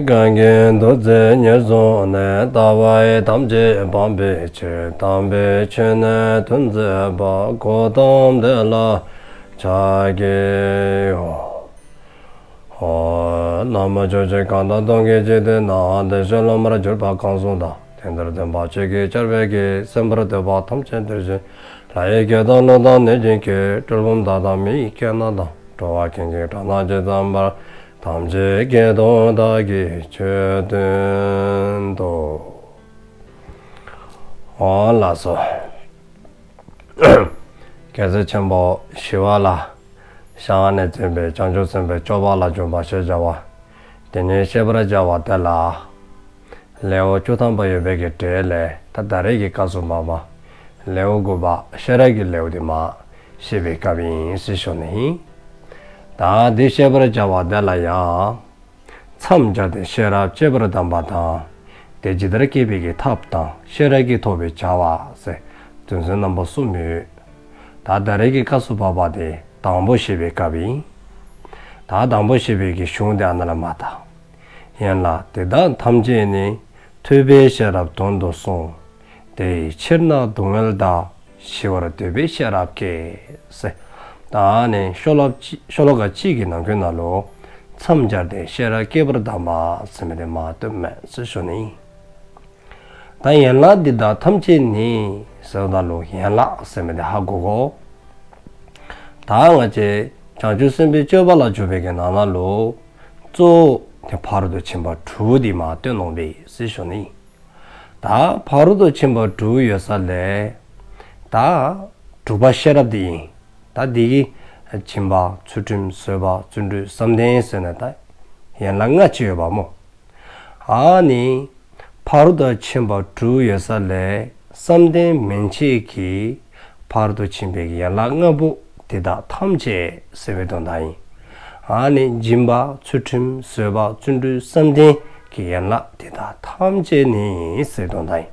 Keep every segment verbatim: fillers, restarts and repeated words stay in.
གང་གིས་ཐུགས་བརྩེ་ཉེར་བཟུང་ནས། ལྟ་བ་ཐམས་ཅད་སྤང་བའི་ཕྱིར། དམ་པའི་ཆོས་ནི་སྟོན་མཛད་པ། གཽ་ཏམ་དེ་ལ་ཕྱག་འཚལ་ལོ། ན་མོ། ཕྱོགས་བཅུ་གང་དག་སྟོང་གི་འཇིག་རྟེན་ན། བདེ་གཤེགས་སློབ་མར་གྱུར་པ་གང་གསུངས་དང་། དེང་འདིར་སྟོན་པ་ཆོས་ཀྱི་ཆར་འབེབས་ཀྱིས། གསན་པར་འདོད་པ་ཐམས་ཅད་འདིར་བྱོན། ལྷ་ཡི་སྐད་དང་ཀླུ་དང་གནོད་སྦྱིན་སྐད། གྲུལ་བུམ་དག་དང་མི་ཡི་སྐད་རྣམས་དང་། འགྲོ་བ་ཀུན་གྱི་སྒྲ་རྣམས་ཇི་ཙམ་པར། ཐམས་ཅད་སྐད་དུ་བདག་གིས་ཆོས་བསྟན་ཏོ། འོང་ལགས་སོ། རྒྱལ་སྲས་ཆེན་པོ་ཞི་བ་ལྷའི་ཞལ་སྔ་ནས་མཛད་པའི་བྱང་ཆུབ་སེམས་དཔའི་སྤྱོད་པ་ལ་འཇུག་པ་ཞེས་བྱ་བ་དེ་ཉིད་བཤད་པར་བྱ་བ་དེ་ལ། ལེའུ་བཅུ་ཐམ་པ་ཡོད་པའི་གི་གྲས་ལས་ད་ད་རེས་ཀྱི་སྐབས་སུ་བབ་པ་ལེའུ་དགུ་པ་ཤེས་རབ་ཀྱི་ལེའུ་དེ་མར་བཤད་པའི་སྐབས་ཨིན་ཟེར་ཞུ་ནི་ཨིན། ད་འདི་བཤད་པར་བྱ་བ་དེ་ལ་ཡང་མཚམས་སྦྱར་ཏེ་ཤེས་རབ་བསྐྱེད་པར་གདམས་པ་དང་། དེ་ཇི་ལྟར་བསྐྱེད་པའི་གི་ཐབས་དང་། ཤེས་རབ་ཀྱིས་ཐོབ་པའི་བྱ་བ་ཟེར་དོན་ཚན་རྣམ་པ་གསུམ་ཡོད། ད་ད་རེས་ཀྱི་སྐབས་སུ་བབ་པ་དེ་དང་པོ་བཤད་པའི་སྐབས་ཨིན། ད་དང་པོ་བཤད་པའི་གི་གཞུང་དེ་ཨ་ན་ལས་མར་ད། ཡན་ལག་འདི་དག་ཐམས་ཅད་ནི། ཐུབ་པའི་ཤེས་རབ་དོན་དུ་གསུངས། དེ་ཡི་ཕྱིར་ན་སྡུག་བསྔལ་དག། ཞི་བར་འདོད་པའི་ཤེས་རབ་བསྐྱེད། ཟེར། ད་ནི་ཤོ་ལོ་ཀ་གཅིག་ཤོ་ལོ་ཀ་གཅིག་གི་ནང་ཁུལ་ན་ལུ་མཚམས་སྦྱར་ཏེ་ཤེས་རབ་བསྐྱེད་པར་གདམས་པ་ཟེར་མི་དེ་མར་སྟོནམ་མས་ཟེར་ཞུ་ནི་ཨིན། ད་ཡན་ལག་འདི་དག་ཐམས་ཅད་ནི་ཟེརཝ་ད་ལུ་ཡན་ལག་ཟེར་མི་དེ་ཧ་གོ་དགོ། ད་ང་བཅས་བྱང་ཆུབ་སེམས་དཔའི་སྤྱོད་པ་ལ་འཇུག་པའི་གི་ནང་ན་ལུ་གཙོ་བོ་དེ་ཕ་རོལ་ཏུ་ཕྱིན་པ་དྲུག་དེ་མར་སྟོན་ནུག་པས་ཟེར་ཞུ་ནི་ཨིན། ད་ཕ་རོལ་ཏུ་ཕྱིན་པ་དྲུག་ཡོད་ས་ལས་ད་དྲུག་པ་ཤེས་རབ་འདི་ཨིན། ད་འདི་གི་སྦྱིན་པ་ཚུལ་ཁྲིམས་བཟོད་པ་བརྩོན་འགྲུས་བསམ་གཏན་ཟེར་ནི་ད་ཡན་ལག་ལྔ་ཅིག་ཡོདཔ་མོ། ཨ་ནི་ཕ་རོལ་ཏུ་ཕྱིན་པ་དྲུག་ཡོད་ས་ལས་བསམ་གཏན་མན་ཆད་ཀྱི་ཕ་རོལ་ཏུ་ཕྱིན་པའི་ཡན་ལག་ལྔ་པོ་དེ་དག་ཐམས་ཅད་ཟེར་བའི་དོན་དག་ཨིན། ཨ་ནི་སྦྱིན་པ་ཚུལ་ཁྲིམས་བཟོད་པ་བརྩོན་འགྲུས་བསམ་གཏན་གྱི་ཡན་ལག་དེ་དག་ཐམས་ཅད་ནི་ཟེར་དོན་དག་ཨིན།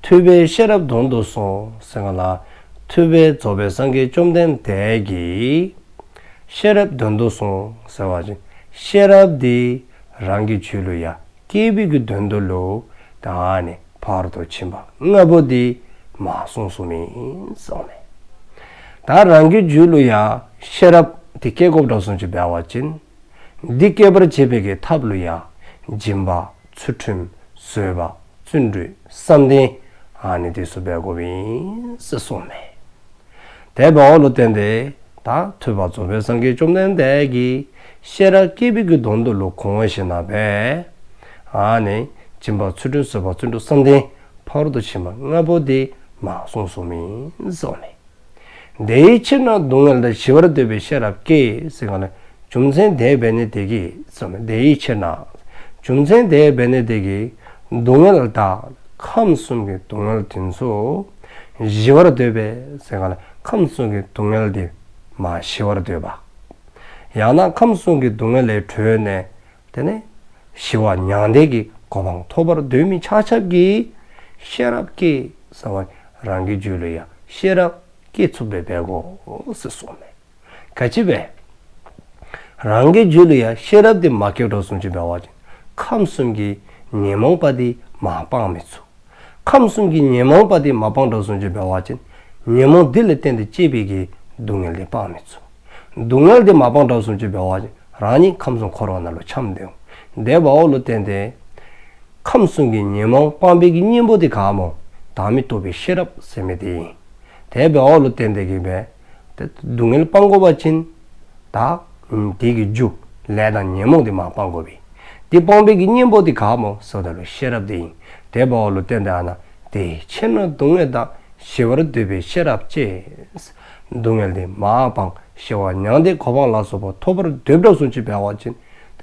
ཐུབ་པའི་ཤེས་རབ་དོན་དུ་གསུངས་ཟེར་ག་ལ། ཐུབ་པའི་རྫོགས་པའི་སངས་རྒྱས་བཅོམ་ལྡན་འདས་ཀྱིས་ཤེས་རབ་དོན་དུ་གསུངས་ཟེར་བ་ཅིན་ཤེས་རབ་འདི་རང་གི་རྒྱུད་ལུ་ཡང་བསྐྱེད་པའི་གི་དོན་དུ་ལུ་ད་ནི་ཕ་རོལ་ཏུ་ཕྱིན་པ་ལྔ་པོ་འདི་མར་གསུངས་གསུངསམ་ཨིན་གསུངསམ་མས། ད་རང་གི་རྒྱུད་ལུ་ཡང་ཤེས་རབ་འདི་བསྐྱེད་དགོཔ་འདྲཝ་བཟུམ་ཅིག་འབད་བ་ཅིན་འདི་བསྐྱེད་པར་བྱེད་པའི་གི་ཐབས་ལུ་ཡང་སྦྱིན་པ་ཚུལ་ཁྲིམས་བཟོད་པ་བརྩོན་འགྲུས་བསམ་གཏན་ཨ་ནི་འདི་ཚུ་འབད་དགོཔ་ཨིན་ཟེར་གསུངསམ་མས། དེ་འབདཝ་ལུ་བརྟེན་ཏེ་ད་ཐུབ་པ་རྫོགས་པའི་སངས་རྒྱས་བཅོམ་ལྡན་འདས་ཀྱིས་ཤེས་རབ་བསྐྱེད་པའི་གི་དོན་དུ་ལུ་དགོངས་ཞིནམ་ལས་ཨ་ནི་སྦྱིན་པ་ཚུལ་ཁྲིམས་བཟོད་པ་བརྩོན་འགྲུས་བསམ་གཏན་ཕ་རོལ་ཏུ་ཕྱིན་པ་ལྔ་པོ་འདི་མར་གསུངས་གསུངསམ་ཨིན་གསུངསམ་མས། དེ་ཡི་ཕྱིར་ན་སྡུག་བསྔལ་དག། ཞི་བར་འདོད་པའི་ཤེས་རབ་བསྐྱེད། ཟེར་ག་ལ་རྒྱུ་མཚན་དེ་འབད་ནི་དེ་གིས་གསུངསམ་མས། དེ་ཡི་ཕྱིར་ན་རྒྱུ་མཚན་དེ་འབད་ནི་དེ་གིས་སྡུག་བསྔལ་དག། ཁམས་གསུམ་གྱི་སྡུག་བསྔལ་དེ་ཚུ་ཞི་བར་འདོད་པའི་ཟེར་ག་ལ་ཁམས་གསུམ་གྱི་སྡུག་བསྔལ་དེ་མར་ཞི་བར་འདོད་པ། ཡང་ན་ཁམས་གསུམ་གྱི་སྡུག་བསྔལ་ལས་གྲོལ་ནས་དེ་ནས་ཞི་བ་མྱང་འདས་ཀྱི་གོ་འཕང་ཐོབ་པར་འདོད་མི་ཆ་ཁྱབ་ཀྱིས་ཤེས་རབ་བསྐྱེད་ཟེར་བ་རང་གི་རྒྱུད་ལུ་ཡང་ཤེས་རབ་བསྐྱེད་ཚུགསཔ་སྦེ་འབད་དགོ་ཟེར་གསུངསམ་མས། ག་ཅི་སྦེ་རང་གི་རྒྱུད་ལུ་ཡང་ཤེས་རབ་འདི་མ་བསྐྱེད་འདྲཝ་བཟུམ་ཅིག་འབད་བ་ཅིན་ཁམས་གསུམ་གྱི་ཉོན་མོངས་པ་འདི་མར་སྤང་མི་ཚུགས། ཁམས་གསུམ་གྱི་ཉོན་མོངས་པ་འདི་མ་སྤང་འདྲཝ་བཟུམ་ཅིག་འབད་བ་ཅིན་ཉོན་མོངས་འདི་ལས་བརྟེན་ཏེ་སྐྱེས་པའི་གི་སྡུག་བསྔལ་འདི་སྤང་མི་ཚུགས། སྡུག་བསྔལ་འདི་མ་སྤང་འདྲཝ་བཟུམ་ཅིག་འབད་བ་ཅིན་རང་ཉིད་ཁམས་གསུམ་འཁོར་བ་ནང་ལུ་འཁྱམས་སྡོད་འོང་། དེ་འབདཝ་ལུ་བརྟེན་ཏེ་ཁམས་གསུམ་གྱི་ཉོན་མོངས་སྤང་བའི་གི་གཉེན་པོ་འདི་ག་སྨོ། བདག་མེད་རྟོགས་པའི་ཤེས་རབ་ཟེར་མི་འདི་ཨིན། དེ་འབདཝ་ལུ་བརྟེན་ཏེ་གིས་སྦེ་ཏེ་སྡུག་བསྔལ་སྤང་དགོ་པ་ཅིན་ད་དེ་གི་རྒྱུ་ལས་དང་ཉོན་མོངས་འདི་མར་སྤང་དགོ་པས། འདི་སྤང་བའི་གི་གཉེན་པོ་འདི་ག་སྨོ་ཟེརཝ་ད་ལུ་ཤེས་རབ་འདི་ཨིན། དེ་འབདཝ་ལུ་བརྟེན་ཏེ་ཨ་ནཱ་དེ་ཡི་ཕྱིར་ན་སྡུག་བསྔལ་དག། ཞི་བར་འདོད་པའི་ཤེས་རབ་བསྐྱེད། སྡུག་བསྔལ་འདི་མར་སྤང་ཞི་བ་མྱང་འདས་གོ་འཕང་ལ་སོགས་པ་ཐོབ་པར་འདོད་འདྲཝ་བཟུམ་ཅིག་འབད་བ་ཅིན་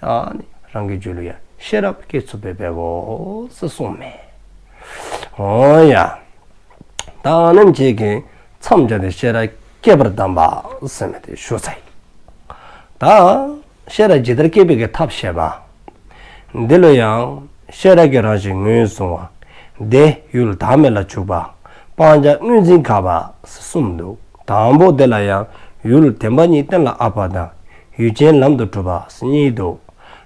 ཨ་ནི་རང་གི་རྒྱུད་ལུ་ཡང་ཤེས་རབ་བསྐྱེད་ཚུགསཔ་སྦེ་འབད་དགོ་ཟེར་གསུངསམ་མས། འོང་ཡ། ད་ཨ་ནེམ་ཅིག་གིས་མཚམས་སྦྱར་ཏེ་ཤེས་རབ་བསྐྱེད་པར་གདམས་པ་ཟེར་མི་འདི་ཞུ་ཚར་ཡི། ད་ཤེས་རབ་ཇི་ལྟར་བསྐྱེད་པའི་གི་ཐབས་བཤད་པ། འདི་ལུ་ཡང་ཤེས་རབ་ཀྱི་རང་བཞིན་ངོས་བཟུང་བ། དེ་ཡུལ་བདག་མེད་ལ་འཇུག་པ། སྤང་བྱ་དངོས་འཛིན་དགག་པ་ཟེར་གསུམ་འདུག། དང་པོ་དེ་ལ་ཡང་ཡུལ་བདེན་པ་གཉིས་གཏན་ལ་དབབ་པ་དང་ཡུལ་ཅན་ལམ་དུ་སྒྲུབ་པ་ཟེར་གཉིས་འདུག།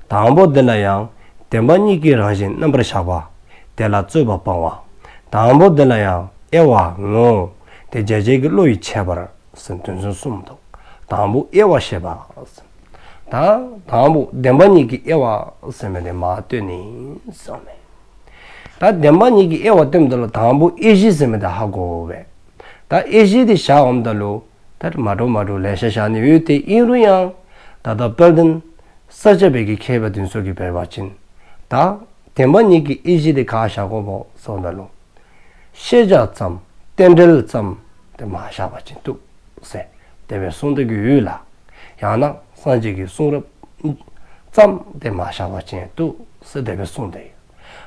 ད་ དང་པོ་དེ་ལ་ཡང་བདེན་པ་གཉིས་ཀྱི་རང་བཞིན་རྣམ་པར་གཞག་པ། དེ་ལ་རྩོད་པ་སྤང་བ། དང་པོ་དེ་ལ་ཡང་དབྱེ་བ་ངོ་། དེ་འཇལ་བྱེད་ཀྱི་བློ་ཡི་ཁྱད་པར་ཟེར་དོན་ཚན་གསུམ་འདུག། དང་པོ་དབྱེ་བ་བཤད་པ་ཟེར། ད་དང་པོ་བདེན་པ་གཉིས་ཀྱི་དབྱེ་བ་ཟེར་མི་དེ་མར་སྟོན་ནི་གསུངས་མས། ད་བདེན་པ་གཉིས་ཀྱི་དབྱེ་བ་སྟོནམ་ད་ལུ་དང་པོ་དབྱེ་གཞི་ཟེར་མི་དེ་ཧ་གོ་དགོ་པས། ད་དབྱེ་གཞི་དེ་བཞགཔ་ད་ལུ་ད་མ་འདྲཝ་མ་འདྲཝ་ལེ་ཤ་བཞག་ནི་ཡོད་དེ། ཨིན་རུང་ཡང་ད་ལྟ་དཔལ་ལྡན་ས་སྐྱ་པའི་གི་མཁས་པ་དེ་ཚུ་གིས་འབད་བ་ཅིན་ད་བདེན་པ་གཉིས་ཀྱི་དབྱེ་གཞི་དེ་ག་བཞག་དགོཔ་སྨོ་ཟེརཝ་ད་ལུ། ཤེས་བྱ་ཙམ་རྟེན་འབྲེལ་ཙམ་དེ་མ་བཞག་པ་ཅིན་བཏུབ་ཟེར་དེ་སྦེ་གསུངས་ཏེ་གི་ཡོད་ལགས། ཡང་ན་སངས་རྒྱས་ཀྱི་གསུང་རབ་ཙམ་དེ་མ་བཞག་པ་ཅིན་བཏུབ་ཟེར་དེ་སྦེ་གསུངས་ཏེ་ཡོད།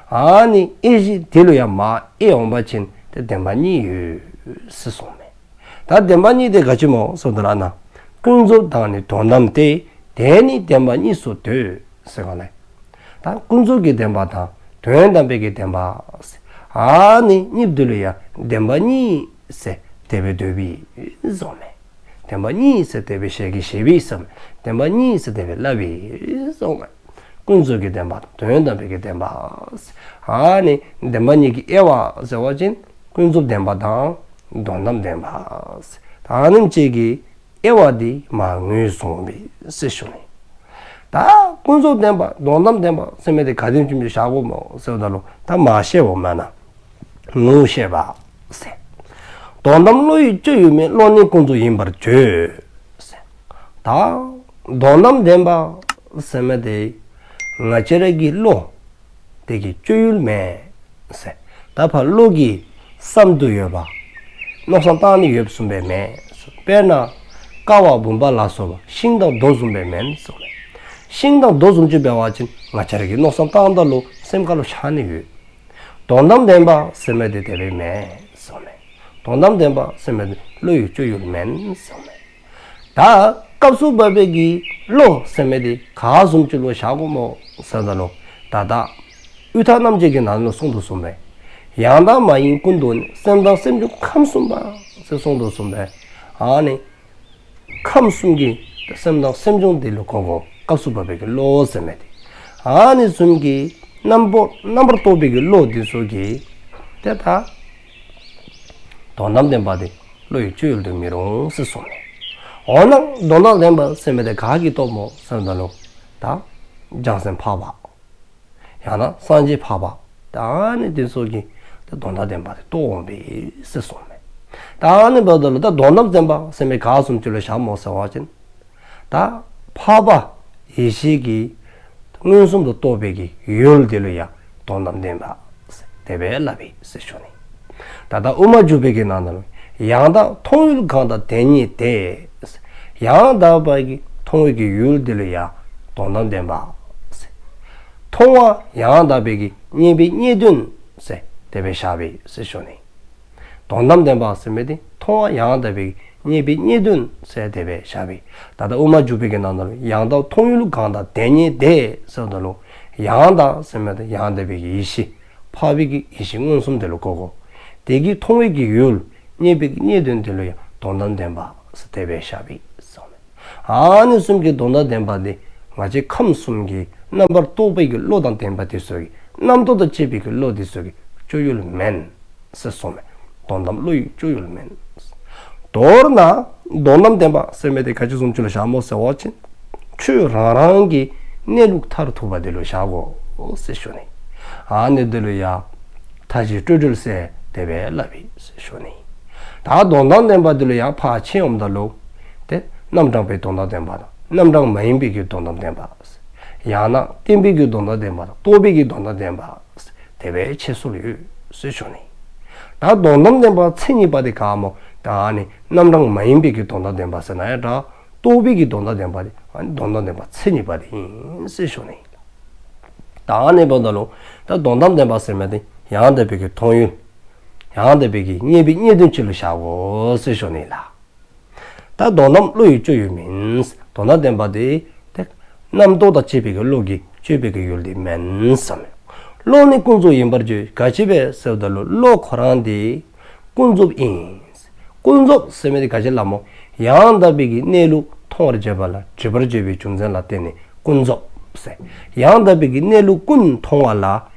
ཨ་ནི་དབྱེ་གཞི་དེ་ལུ་ཡང་མ་དབྱེ་འོང་པ་ཅིན་དེ་བདེན་པ་གཉིས་ཡོད་ཟེར་གསུངས་མས། ད་བདེན་པ་གཉིས་དེ་ག་ཅི་སྨོ་ཟེརཝ་ད་ལུ་ན། ཀུན་རྫོབ་དང་ནི་དོན་དམ་སྟེ། དེ་ནི་བདེན་པ་གཉིས་སུ་འདོད་ཟེར་ག་ལས། ད་ཀུན་རྫོབ་ཀྱི་བདེན་པ་དང་དོན་དམ་པའི་གི་བདེན་པ། ཨ་ནི་གཉིས་དེ་ལུ་ཡང་བདེན་པ་གཉིས་ཟེར་དེ་སྦེ་འདོད་པས་གསུངས་མས། བདེན་པ་གཉིས་ཟེར་དེ་སྦེ་ཞལ་གྱིས་བཞེས་པས་གསུངས་མས། བདེན་པ་གཉིས་ཟེར་དེ་སྦེ་སླབ་པས་གསུངས་མས། ཀུན་རྫོབ་ཀྱི་བདེན་པ་དང་དོན་དམ་པའི་གི་བདེན་པ། ཨ་ནི་བདེན་པ་གཉིས་ཀྱི་དབྱེ་བ་ཟེར་བ་ཅིན་ཀུན་རྫོབ་བདེན་པ་དང་དོན་དམ་བདེན་པ། ཨ་ནེམ་ཅིག་གི་དབྱེ་བ་དེ་མར་ངོས་བཟུང་བས་ཟེར་ཞུ་ནི། ད་ཀུན་རྫོབ་བདེན་པ་དོན་དམ་བདེན་པ་ཟེར་མི་དེ་ག་དེམ་ཅིག་བཞག་དགོཔ་སྨོ་ཟེརཝ་ད་ལུ་ད་མར་བཤད་པ་མེན་ན། ངོ་ཤེས་པ་ཟེར། དོན་དམ་བློ་ཡི་སྤྱོད་ཡུལ་མིན། བློ་ནི་ཀུན་རྫོབ་ཡིན་པར་བརྗོད་ཟེར། ད་དོན་དམ་བདེན་པ་ཟེར་མི་དེ་ང་བཅས་ར་གི་བློ་དེ་གི་སྤྱོད་ཡུལ་མེན་ཟེར། ད་ཕར་བློ་གིས་བསམ་དོ་ཡོདཔ་མནོ་བསམ་བཏང་ནི་ཡོདཔ་བཟུམ་སྦེ་མེན་ཟེར། དཔེར་ན་ཀ་བ་བུམ་པ་ལ་སོགས་པ་ཤིང་དང་རྡོ་བཟུམ་སྦེ་མེན་ཟེར། ཤིང་དང་རྡོ་བཟུམ་ཅིག་འབད་བ་ཅིན་ང་བཅས་ར་གིས་མནོ་བསམ་བཏངམ་ད་ལུ་སེམས་ཁ་ལུ་ཤར་ནི་ཡོད། དོན་དམ་བདེན་པ་ཟེར་མི་དེ་དེ་སྦེ་མེན་ཟེར་མས། དོན་དམ་བདེན་པ་ཟེར་མི་དེ་བློ་ཡི་སྤྱོད་ཡུལ་མེན་ཟེར་མས། ད་སྐབས་སུ་བབ་པའི་གི་བློ་ཟེར་མི་དེ་ག་བཟུམ་ཅིག་ལུ་བཞག་དགོཔ་སྨོ་ཟེརཝ་ད་ལུ་ད་ལྟ་དབུས་མཐའ་རྣམ་འབྱེད་ཀྱི་ནང་ལུ་གསུངས་དོ་བཟུམ་སྦེ་ཡང་དག་མ་ཡིན་ཀུན་རྟོག་ནི། སེམས་དང་སེམས་བྱུང་ཁམས་གསུམ་པ་ཟེར་གསུངས་དོ་བཟུམ་སྦེ་ཨ་ནི་ཁམས་གསུམ་གྱི་སེམས་དང་སེམས་བྱུང་དེ་ལུ་གོ་དགོ། སྐབས་སུ་བབ་པའི་གི་བློ་ཟེར་མི་དེ། ཨ་ནི་གསུམ་གྱི་རྣམ་པར་རྣམ་པར་རྟོག་པའི་གི་བློ་དེ་ཚུ་གིས་དེ་ད་དོན་དམ་བདེན་པ་དེ་བློ་ཡི་སྤྱོད་ཡུལ་དུ་མི་རུང་ཟེར་གསུངས་མས། འོ་ན་དོན་དམ་བདེན་པ་ཟེར་མི་དེ་ག་གིས་རྟོགསཔ་སྨོ་ཟེརཝ་ད་ལུ་ད་བྱང་སེམས་འཕགས་པ། ཡང་ན་སངས་རྒྱས་འཕགས་པ། ད་ཨ་ནི་དེ་ཚུ་གིས་ད་དོན་དམ་བདེན་པ་དེ་རྟོགས་འོང་པས་ཟེར་གསུངས་མས། ད་ཨ་ནི་འབདཝ་ད་ལུ་ད་དོན་དམ་བདེན་པ་ཟེར་མི་ག་བཟུམ་ཅིག་ལུ་བཞགཔ་སྨོ་ཟེར་བ་ཅིན་ད་འཕགས་པ་ཡེ་ཤེས་ཀྱི་མངོན་སུམ་དུ་རྟོགས་པའི་གི་ཡུལ་དེ་ལུ་ཡང་དོན་དམ་བདེན་པ་དེ་སྦེ་སླབ་པས་ཟེར་ཞུ་ནི། ད་ལྟ་དབུ་མ་འཇུག་པའི་གི་ནང་ན་ལུ་ཡང་དག་མཐོང་ཡུལ་གང་དང་དེ་ཉིད་དེ། ཡང་དག་པའི་གི་མཐོང་བའི་གི་ཡུལ་དེ་ལུ་ཡང་དོན་དམ་བདེན་པ། མཐོང་བ་ཡང་དག་པའི་གི་རྙེད་པའི་རྙེད་དོན་ཟེར་དེ་སྦེ་བཞག་པས་ཟེར་ཞུ་ནི། དོན་དམ་བདེན་པ་ཟེར་མི་དེ་མཐོང་བ་ཡང་དག་པའི་གི་རྙེད་པའི་རྙེད་དོན་ཟེར་དེ་སྦེ་བཞག་པས། ད་ལྟ་དབུ་མ་འཇུག་པའི་གི་ནང་ན་ལུ་ཡང་དག་མཐོང་ཡུལ་གང་དང་དེ་ཉིད་དེ་ཟེརཝ་ད་ལུ་ཡང་དག་ཟེར་མི་དེ་ཡང་དག་པའི་གི་ཡེ་ཤེས། འཕགས་པའི་གི་ཡེ་ཤེས་མངོན་སུམ་དེ་ལུ་གོ་དགོ། དེ་གི་མཐོང་བའི་གི་ཡུལ་རྙེད་པའི་གི་རྙེད་དོན་དེ་ལུ་ཡང་དོན་དམ་བདེན་པ་ཟེར་དེ་སྦེ་བཞག་པས་ཟེར་མས། ཨ་ནི་གསུམ་གྱི་དོན་དམ་བདེན་པ་དེ་ང་བཅས་ཁམས་གསུམ་གྱི་རྣམ་པར་རྟོག་པའི་གི་བློ་དང་ལྡན་པ་དེ་ཚུ་གི་རྣམ་རྟོག་དང་བཅས་པའི་གི་བློ་དེ་ཚུ་གི་སྤྱོད་ཡུལ་མེན་ཟེར་གསུངས་མས། དོན་དམ་བློ་ཡི་སྤྱོད་ཡུལ་མེན། མདོར་ན་དོན་དམ་བདེན་པ་ཟེར་མི་དེ་ག་ཅི་བཟུམ་ཅིག་ལུ་བཞགཔ་སྨོ་ཟེར་བ་ཅིན་ཆོས་རང་རང་གི་གནས་ལུགས་མཐར་ཐུག་པ་དེ་ལུ་བཞག་དགོ་ཟེར་ཞུ་ནི། ཨ་ནི་དེ་ལུ་ཡང་མཐའ་བཞི་སྤྲོས་བྲལ་ཟེར་དེ་སྦེ་སླབ་པས་ཟེར་ཞུ་ནི། ད་དོན་དམ་བདེན་པ་དེ་ལུ་ཡང་ཕར་ཕྱེ་འོངམ་ད་ལུ་དེ་རྣམ་གྲངས་པའི་དོན་དམ་བདེན་པ་དང་རྣམ་གྲངས་མ་ཡིན་པའི་གི་དོན་དམ་བདེན་པ། ཡང་ན་བརྟེན་པའི་གི་དོན་དམ་བདེན་པ་དང་རྟོགས་པའི་གི་དོན་དམ་བདེན་པ། དེ་སྦེ་ཕྱེ་སྲོལ་ཡོད་ཟེར་ཞུ་ནི། ད་དོན་དམ་བདེན་པ་མཚན་ཉིད་པ་དེ་ག་སྨོ། ད་ཨ་ནི་རྣམ་གྲངས་མ་ཡིན་པའི་གི་དོན་དམ་བདེན་པ་ཟེར་ན་ཡང་འདྲ། རྟོགས་པའི་གི་དོན་དམ་བདེན་པ་དེ་ཨ་ནི་དོན་དམ་བདེན་པ་མཚན་ཉིད་པ་དེ་ཨིན་ཟེར་ཞུ་ནི། ད་ཨ་ནི་འབདཝ་ད་ལུ་ད་དོན་དམ་བདེན་པ་ཟེར་མི་དེ་ཡང་དག་པའི་གི་མཐོང་ཡུལ་ཡང་དག་པའི་གི་རྙེད་པའི་རྙེད་དོན་ཅིག་ལུ་བཞག་དགོ་ཟེར་ཞུ་ནི་ལགས། ད་དོན་དམ་བློ་ཡི་སྤྱོད་ཡུལ་མིན། དོན་དམ་བདེན་པ་དེ་དེ་རྣམ་རྟོག་དང་བཅས་པའི་གི་བློ་གི་སྤྱོད་པའི་གི་ཡུལ་དེ་མེན་ཟེར་མས། བློ་ནི་ཀུན་རྫོབ་ཡིན་པར་བརྗོད། ག་ཅི་སྦེ་ཟེརཝ་ད་ལུ་བློ་ཁོ་རང་དེ་ཀུན་རྫོབ་ཨིན། ཀུན་རྫོབ་ཟེར་མི་དེ་ག་ཅི་ལ་སྨོ། ཡང་དག་པའི་གི་གནས་ལུགས་མཐོང་བར་བྱེད་པ་ལ་སྒྲིབ་པར་བྱེད་པའི་རྒྱུ་མཚན་ལ་བརྟེན་ནས་ཀུན་རྫོབ་ ཟེར། ཡང་དག་པའི་གི་གནས་ལུགས་ཀུན་མཐོང་བ་ལ།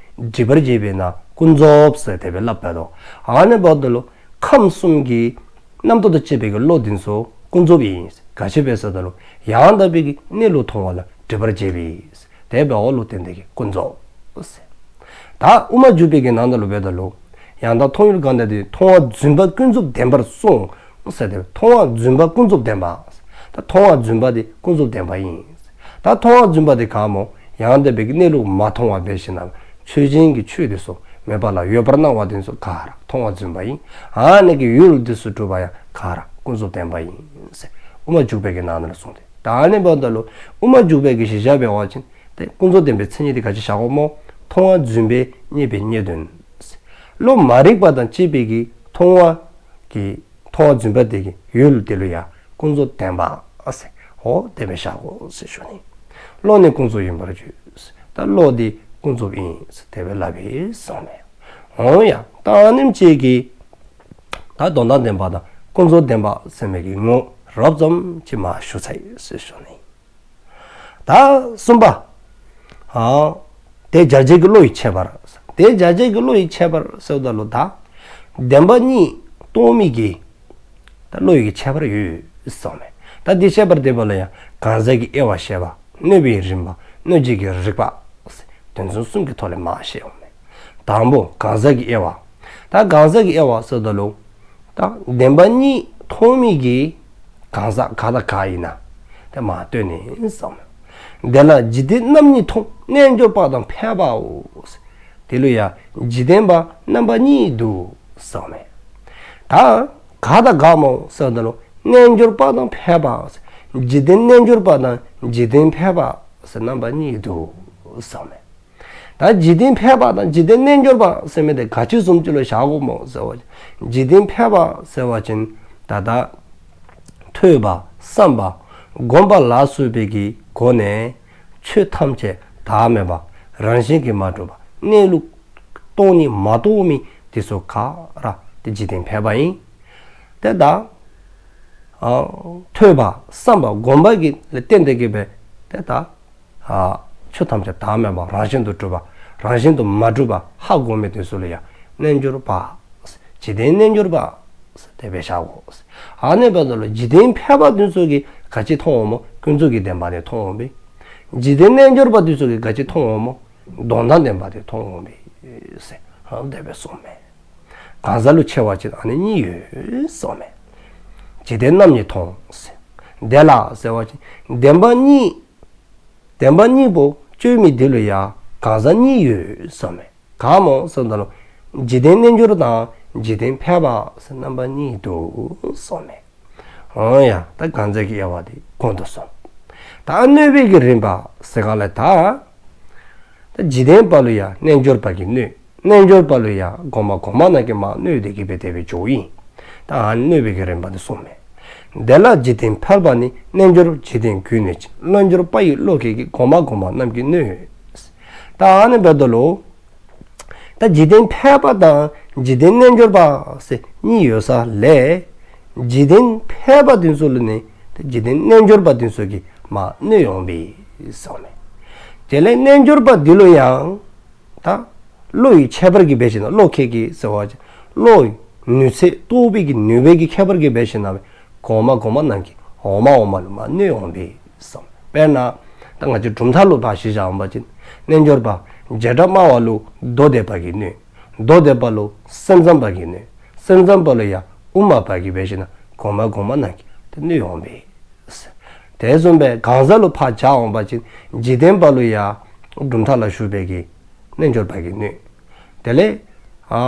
སྒྲིབ་པར་བྱེད་པས་ན་ཀུན་རྫོབ་ཟེར་དེ་སྦེ་སླབ་པས་དོ། ཨ་ནི་འབདཝ་ད་ལུ་ཁམས་གསུམ་གྱི་རྣམ་རྟོག་དང་བཅས་པའི་གི་བློ་འདི་ཚུ་ཀུན་རྫོབ་ཨིན། ག་ཅི་སྦེ་ཟེར་བ་ཅིན་ཡང་དག་པའི་གི་གནས་ལུགས་མཐོང་བ་ལ་སྒྲིབ་པར་བྱེད་པས། དེ་འབདཝ་ལུ་བརྟེན་ཏེ་གིས་ཀུན་རྫོབ་ཟེར། ད་དབུ་མ་འཇུག་པའི་གི་ནང་ན་ལུ་འབདཝ་ད་ལུ་ཡང་དག་མཐོང་ཡུལ་གང་དེ་དེ། མཐོང་བ་བརྫུན་པ་ཀུན་རྫོབ་བདེན་པར་གསུངས། ཟེར་ཏེ་མཐོང་བ་བརྫུན་པ་ཀུན་རྫོབ་བདེན་པ། ད་མཐོང་བ་བརྫུན་པ་དེ་ཀུན་རྫོབ་བདེན་པ་ཨིན། ད་མཐོང་བ་བརྫུན་པ་དེ་ག་སྨོ། ཡང་དག་པའི་གི་གནས་ལུགས་མ་མཐོང་བ་འབད་ཞིནམ་ལས་ཆོས་ཅན་གྱི་ཆོས་དེ་ཚུ་མེད་པ་ལ་ཡོད་པར་སྣང་བ་དེ་ཚུ་ག་ར་མཐོང་བ་བརྫུན་པ་ཨིན། ཨ་ནི་གི་ཡུལ་དེ་ཚུ་གྲུབ་པ་ཡང་ག་ར་ཀུན་རྫོབ་བདེན་པ་ཨིན་ཟེར་དབུ་མ་འཇུག་པའི་གི་ནང་ན་ལུ་གསུངས་ཏེ། ད་ཨ་ནི་འབདཝ་ད་ལུ་དབུ་མ་འཇུག་པའི་གི་གཞི་བཞག་འབད་བ་ཅིན་ཏེ་ཀུན་རྫོབ་བདེན་པའི་མཚན་ཉིད་དེ་ག་ཅི་བཞག་དགོ་སྨོ། མཐོང་བ་བརྫུན་པས་རྙེད་པའི་རྙེད་དོན། བློ་མ་རིག་པ་དང་བཅས་པའི་གི་མཐོང་བ་གི་མཐོང་བ་བརྫུན་པ་དེ་གི་ཡུལ་དེ་ལུ་ཡང་ཀུན་རྫོབ་བདེན་པ་ཟེར། འོ་དེ་སྦེ་བཞག་དགོ་ཟེར་ཞུ་ནི། བློ་ནི་ཀུན་རྫོབ་ཡིན་པར་བརྗོད། ད་བློ་འདི་ཀུན་རྫོབ་ཨིན་ཟེར་དེ་སྦེ་སླབ་པས་གསུངས་མས། འོ་ཡ། ད་ཨ་ནེམ་ཅིག་གིས་ད་དོན་དམ་བདེན་པ་དང་ཀུན་རྫོབ་བདེན་པ་ཟེར་མི་གི་ངོ་རོབ་ཙམ་ཅིག་མར་ཞུ་ཚར་ཡི་ཟེར་ཞུ་ནི། ད་གསུམ་པ། ཨ་དེ་སྦྱར་བྱེད་ཀྱི་བློ་ཡི་ཁྱད་པར། དེ་སྦྱར་བྱེད་ཀྱི་བློ་ཡི་ཁྱད་པར་ཟེརཝ་ད་ལུ་ད་བདེན་པ་གཉིས་མཐོང་མི་གི་ད་བློ་ཡི་ཁྱད་པར་ཡོད་གསུངས་མས། ད་དེ་ཁྱད་པར་དེ་འབདཝ་ལུ་ཡང་གང་ཟག་གི་དབྱེ་བ་བཤད་པ། གནོད་པའི་རིམ་པ། གནོད་བྱེད་ཀྱི་རིགས་པ། དོན་ཚན་གསུམ་གྱི་ཐོག་ལས་མར་བཤད་འོང་མས། དང་པོ་གང་ཟག་གི་དབྱེ་བ། ད་གང་ཟག་གི་དབྱེ་བ་ཟེརཝ་ད་ལུ་ད་བདེན་པ་གཉིས་མཐོང་མི་གི་གང་ཟག་ག་དང་ག་ཨིན་ན་དེ་མར་སྟོན་ནི་གསུངས་མས། དེ་ལ་འཇིག་རྟེན་རྣམ་གཉིས་མཐོང་། རྣལ་འབྱོར་པ་དང་ཕལ་པའོ། དེ་ལུ་ཡང་འཇིག་རྟེན་པ་རྣམ་པ་གཉིས་འདུག་གསུངས་མས། ད་ག་དང་ག་སྨོ་ཟེརཝ་ད་ལུ་རྣལ་འབྱོར་པ་དང་ཕལ་པ། འཇིག་རྟེན་རྣལ་འབྱོར་པ་དང་འཇིག་རྟེན་ཕལ་པ་ཟེར་རྣམ་པ་གཉིས་འདུག་གསུངས་མས། ད་འཇིག་རྟེན་ཕལ་པ་དང་འཇིག་རྟེན་རྣལ་འབྱོར་པ་ཟེར་མི་དེ་ག་ཅི་བཟུམ་ཅིག་ལུ་བཞག་དགོ་སྨོ་ཟེར་བ་ཅིན། འཇིག་རྟེན་ཕལ་པ་ཟེར་བ་ཅིན་ད་ལྟ་ཐོས་པ་བསམ་པ་སྒོམ་པ་ལ་སོགས་པའི་གི་སྒོ་ནས་ཆོས་ཐམས་ཅད་བདག་མེད་པ་རང་བཞིན་གྱིས་མ་གྲུབ་པ་གནས་ལུགས་སྟོང་ཉིད་མ་རྟོགས་མི་དེ་ཚུ་ག་ར་དེ་འཇིག་རྟེན་ཕལ་པ་ཨིན། དེ་ད་ཨ་ཐོས་པ་བསམ་པ་སྒོམ་པ་གི་ལས་བརྟེན་ཏེ་གི་སྦེ་དེ་ད་ཨ་ཆོས་ཐམས་ཅད་བདག་མེད་པ་རང་བཞིན་དུ་གྲུབ་པ་རང་བཞིན་དུ་མ་གྲུབ་པ་ཧ་གོ་མི་དེ་ཚུ་ལུ་ཡང་རྣལ་འབྱོར་པ། འཇིག་རྟེན་རྣལ་འབྱོར་པ་དེ་སྦེ་བཞག་དགོ། ཨ་ནི་འབདཝ་ད་ལུ་འཇིག་རྟེན་ཕལ་པ་དེ་ཚུ་གིས་ག་ཅི་མཐོང་འོང་སྨོ། ཀུན་རྫོབ་ཀྱི་བདེན་པ་དེ་མཐོང་འོང་པས། འཇིག་རྟེན་རྣལ་འབྱོར་པ་དེ་ཚུ་གིས་ག་ཅི་མཐོང་འོང་སྨོ། དོན་དམ་བདེན་པ་དེ་མཐོང་འོང་པས་ཟེར་དེ་སྦེ་གསུངས་མས། གང་ཟག་ལུ་ཕྱེ་བ་ཅིན་ཨ་ནི་གཉིས་ཡོད་གསུངས་མས། འཇིག་རྟེན་རྣམ་གཉིས་མཐོང་ཟེར། དེ་ལ་ཟེར་བ་ཅིན་བདེན་པ་གཉིས། བདེན་པ་གཉིས་པོ་དཔྱོད་མི་དེ་ལུ་ཡང་གང་ཟག་གཉིས་ཡོད་གསུངས་མས། ག་སྨོ་ཟེརཝ་ད་ལུ་འཇིག་རྟེན་རྣལ་འབྱོར་དང་འཇིག་རྟེན་ཕལ་པ་ཟེར་རྣམ་པ་གཉིས་འདུག་གསུངས་མས། འོ་ཡ། ད་གང་ཟག་གི་དབྱེ་བ་དེ་གོང་དུ་སོང་། ད་གནོད་པའི་གི་རིམ་པ་ཟེར་ག་ལས་ད་ད་འཇིག་རྟེན་པ་ལུ་ཡང་རྣལ་འབྱོར་པ་གིས་གནོད། རྣལ་འབྱོར་པ་ལུ་ཡང་གོང་མ་གོང་མ་རྣམས་ཀྱིས་མར་གནོད་དེ་གི་སྦེ་དེ་སྦེ་འགྱོཝ་ཨིན། ད་ཨ་ནི་གནོད་པའི་གི་རིམ་པ་དེ་གསུངས་མས། དེ་ལ་འཇིག་རྟེན་ཕལ་པ་ནི། རྣལ་འབྱོར་འཇིག་རྟེན་གྱིས་གནོད་ཅིང་། རྣལ་འབྱོར་པ་ཡི་བློ་ཁྱད་ཀྱིས། གོང་མ་གོང་མ་རྣམས་ཀྱིས་གནོད། ད་ཨ་ནི་འབདཝ་ད་ལུ་ད་འཇིག་རྟེན་ཕལ་པ་དང་འཇིག་རྟེན་རྣལ་འབྱོར་པ་ཟེར་གཉིས་ཡོད་ས་ལས་འཇིག་རྟེན་ཕལ་པ་དེ་ཚུ་ལུ་ནི་འཇིག་རྟེན་རྣལ་འབྱོར་པ་དེ་ཚུ་གིས་མར་གནོད་འོང་པས་གསུངས་མས། དེ་ལས་རྣལ་འབྱོར་པ་དེ་ལུ་ཡང་ད་བློ་ཡི་ཁྱད་པར་གྱིས་འབད་ཞིནམ་ལས་བློ་ཁྱད་ཀྱིས་ཟེར་བ་ཅིན་བློ་ཡི་ནུས་ཚད་རྟོགས་པའི་གི་ནུས་པའི་གི་ཁྱད་པར་གྱིས་འབད་ཞིནམ་ལས་གོང་མ་གོང་མ་རྣམས་ཀྱིས་འོག་མ་འོག་མ་ལུ་མར་གནོད་འོང་པས་གསུངས། དཔེར་ན་ད་ང་བཅས་གྲུབ་མཐའ་ལུ་ཕར་གཞི་བཞག་འོང་པ་ཅིན་རྣལ་འབྱོར་པ་བྱེ་བྲག་སྨྲ་བ་ལུ་མདོ་སྡེ་པ་གིས་གནོད། མདོ་སྡེ་པ་ལུ་སེམས་ཙམ་པ་གིས་གནོད། སེམས་ཙམ་པ་ལུ་ཡང་དབུ་མ་པ་གིས་འབད་ཞིནམ་ལས་གོང་མ་གོང་མ་རྣམས་ཀྱིས་དེ་གནོད་འོང་པས། དེ་བཟུམ་སྦེ་གང་ཟག་ལུ་ཕར་བཞག་འོང་པ་ཅིན་འཇིག་རྟེན་པ་ལུ་ཡང་གྲུབ་མཐའ་ལ་ཞུགས་པའི་གི་རྣལ་འབྱོར་པ་གིས་གནོད། དེ་ལས་ཨ་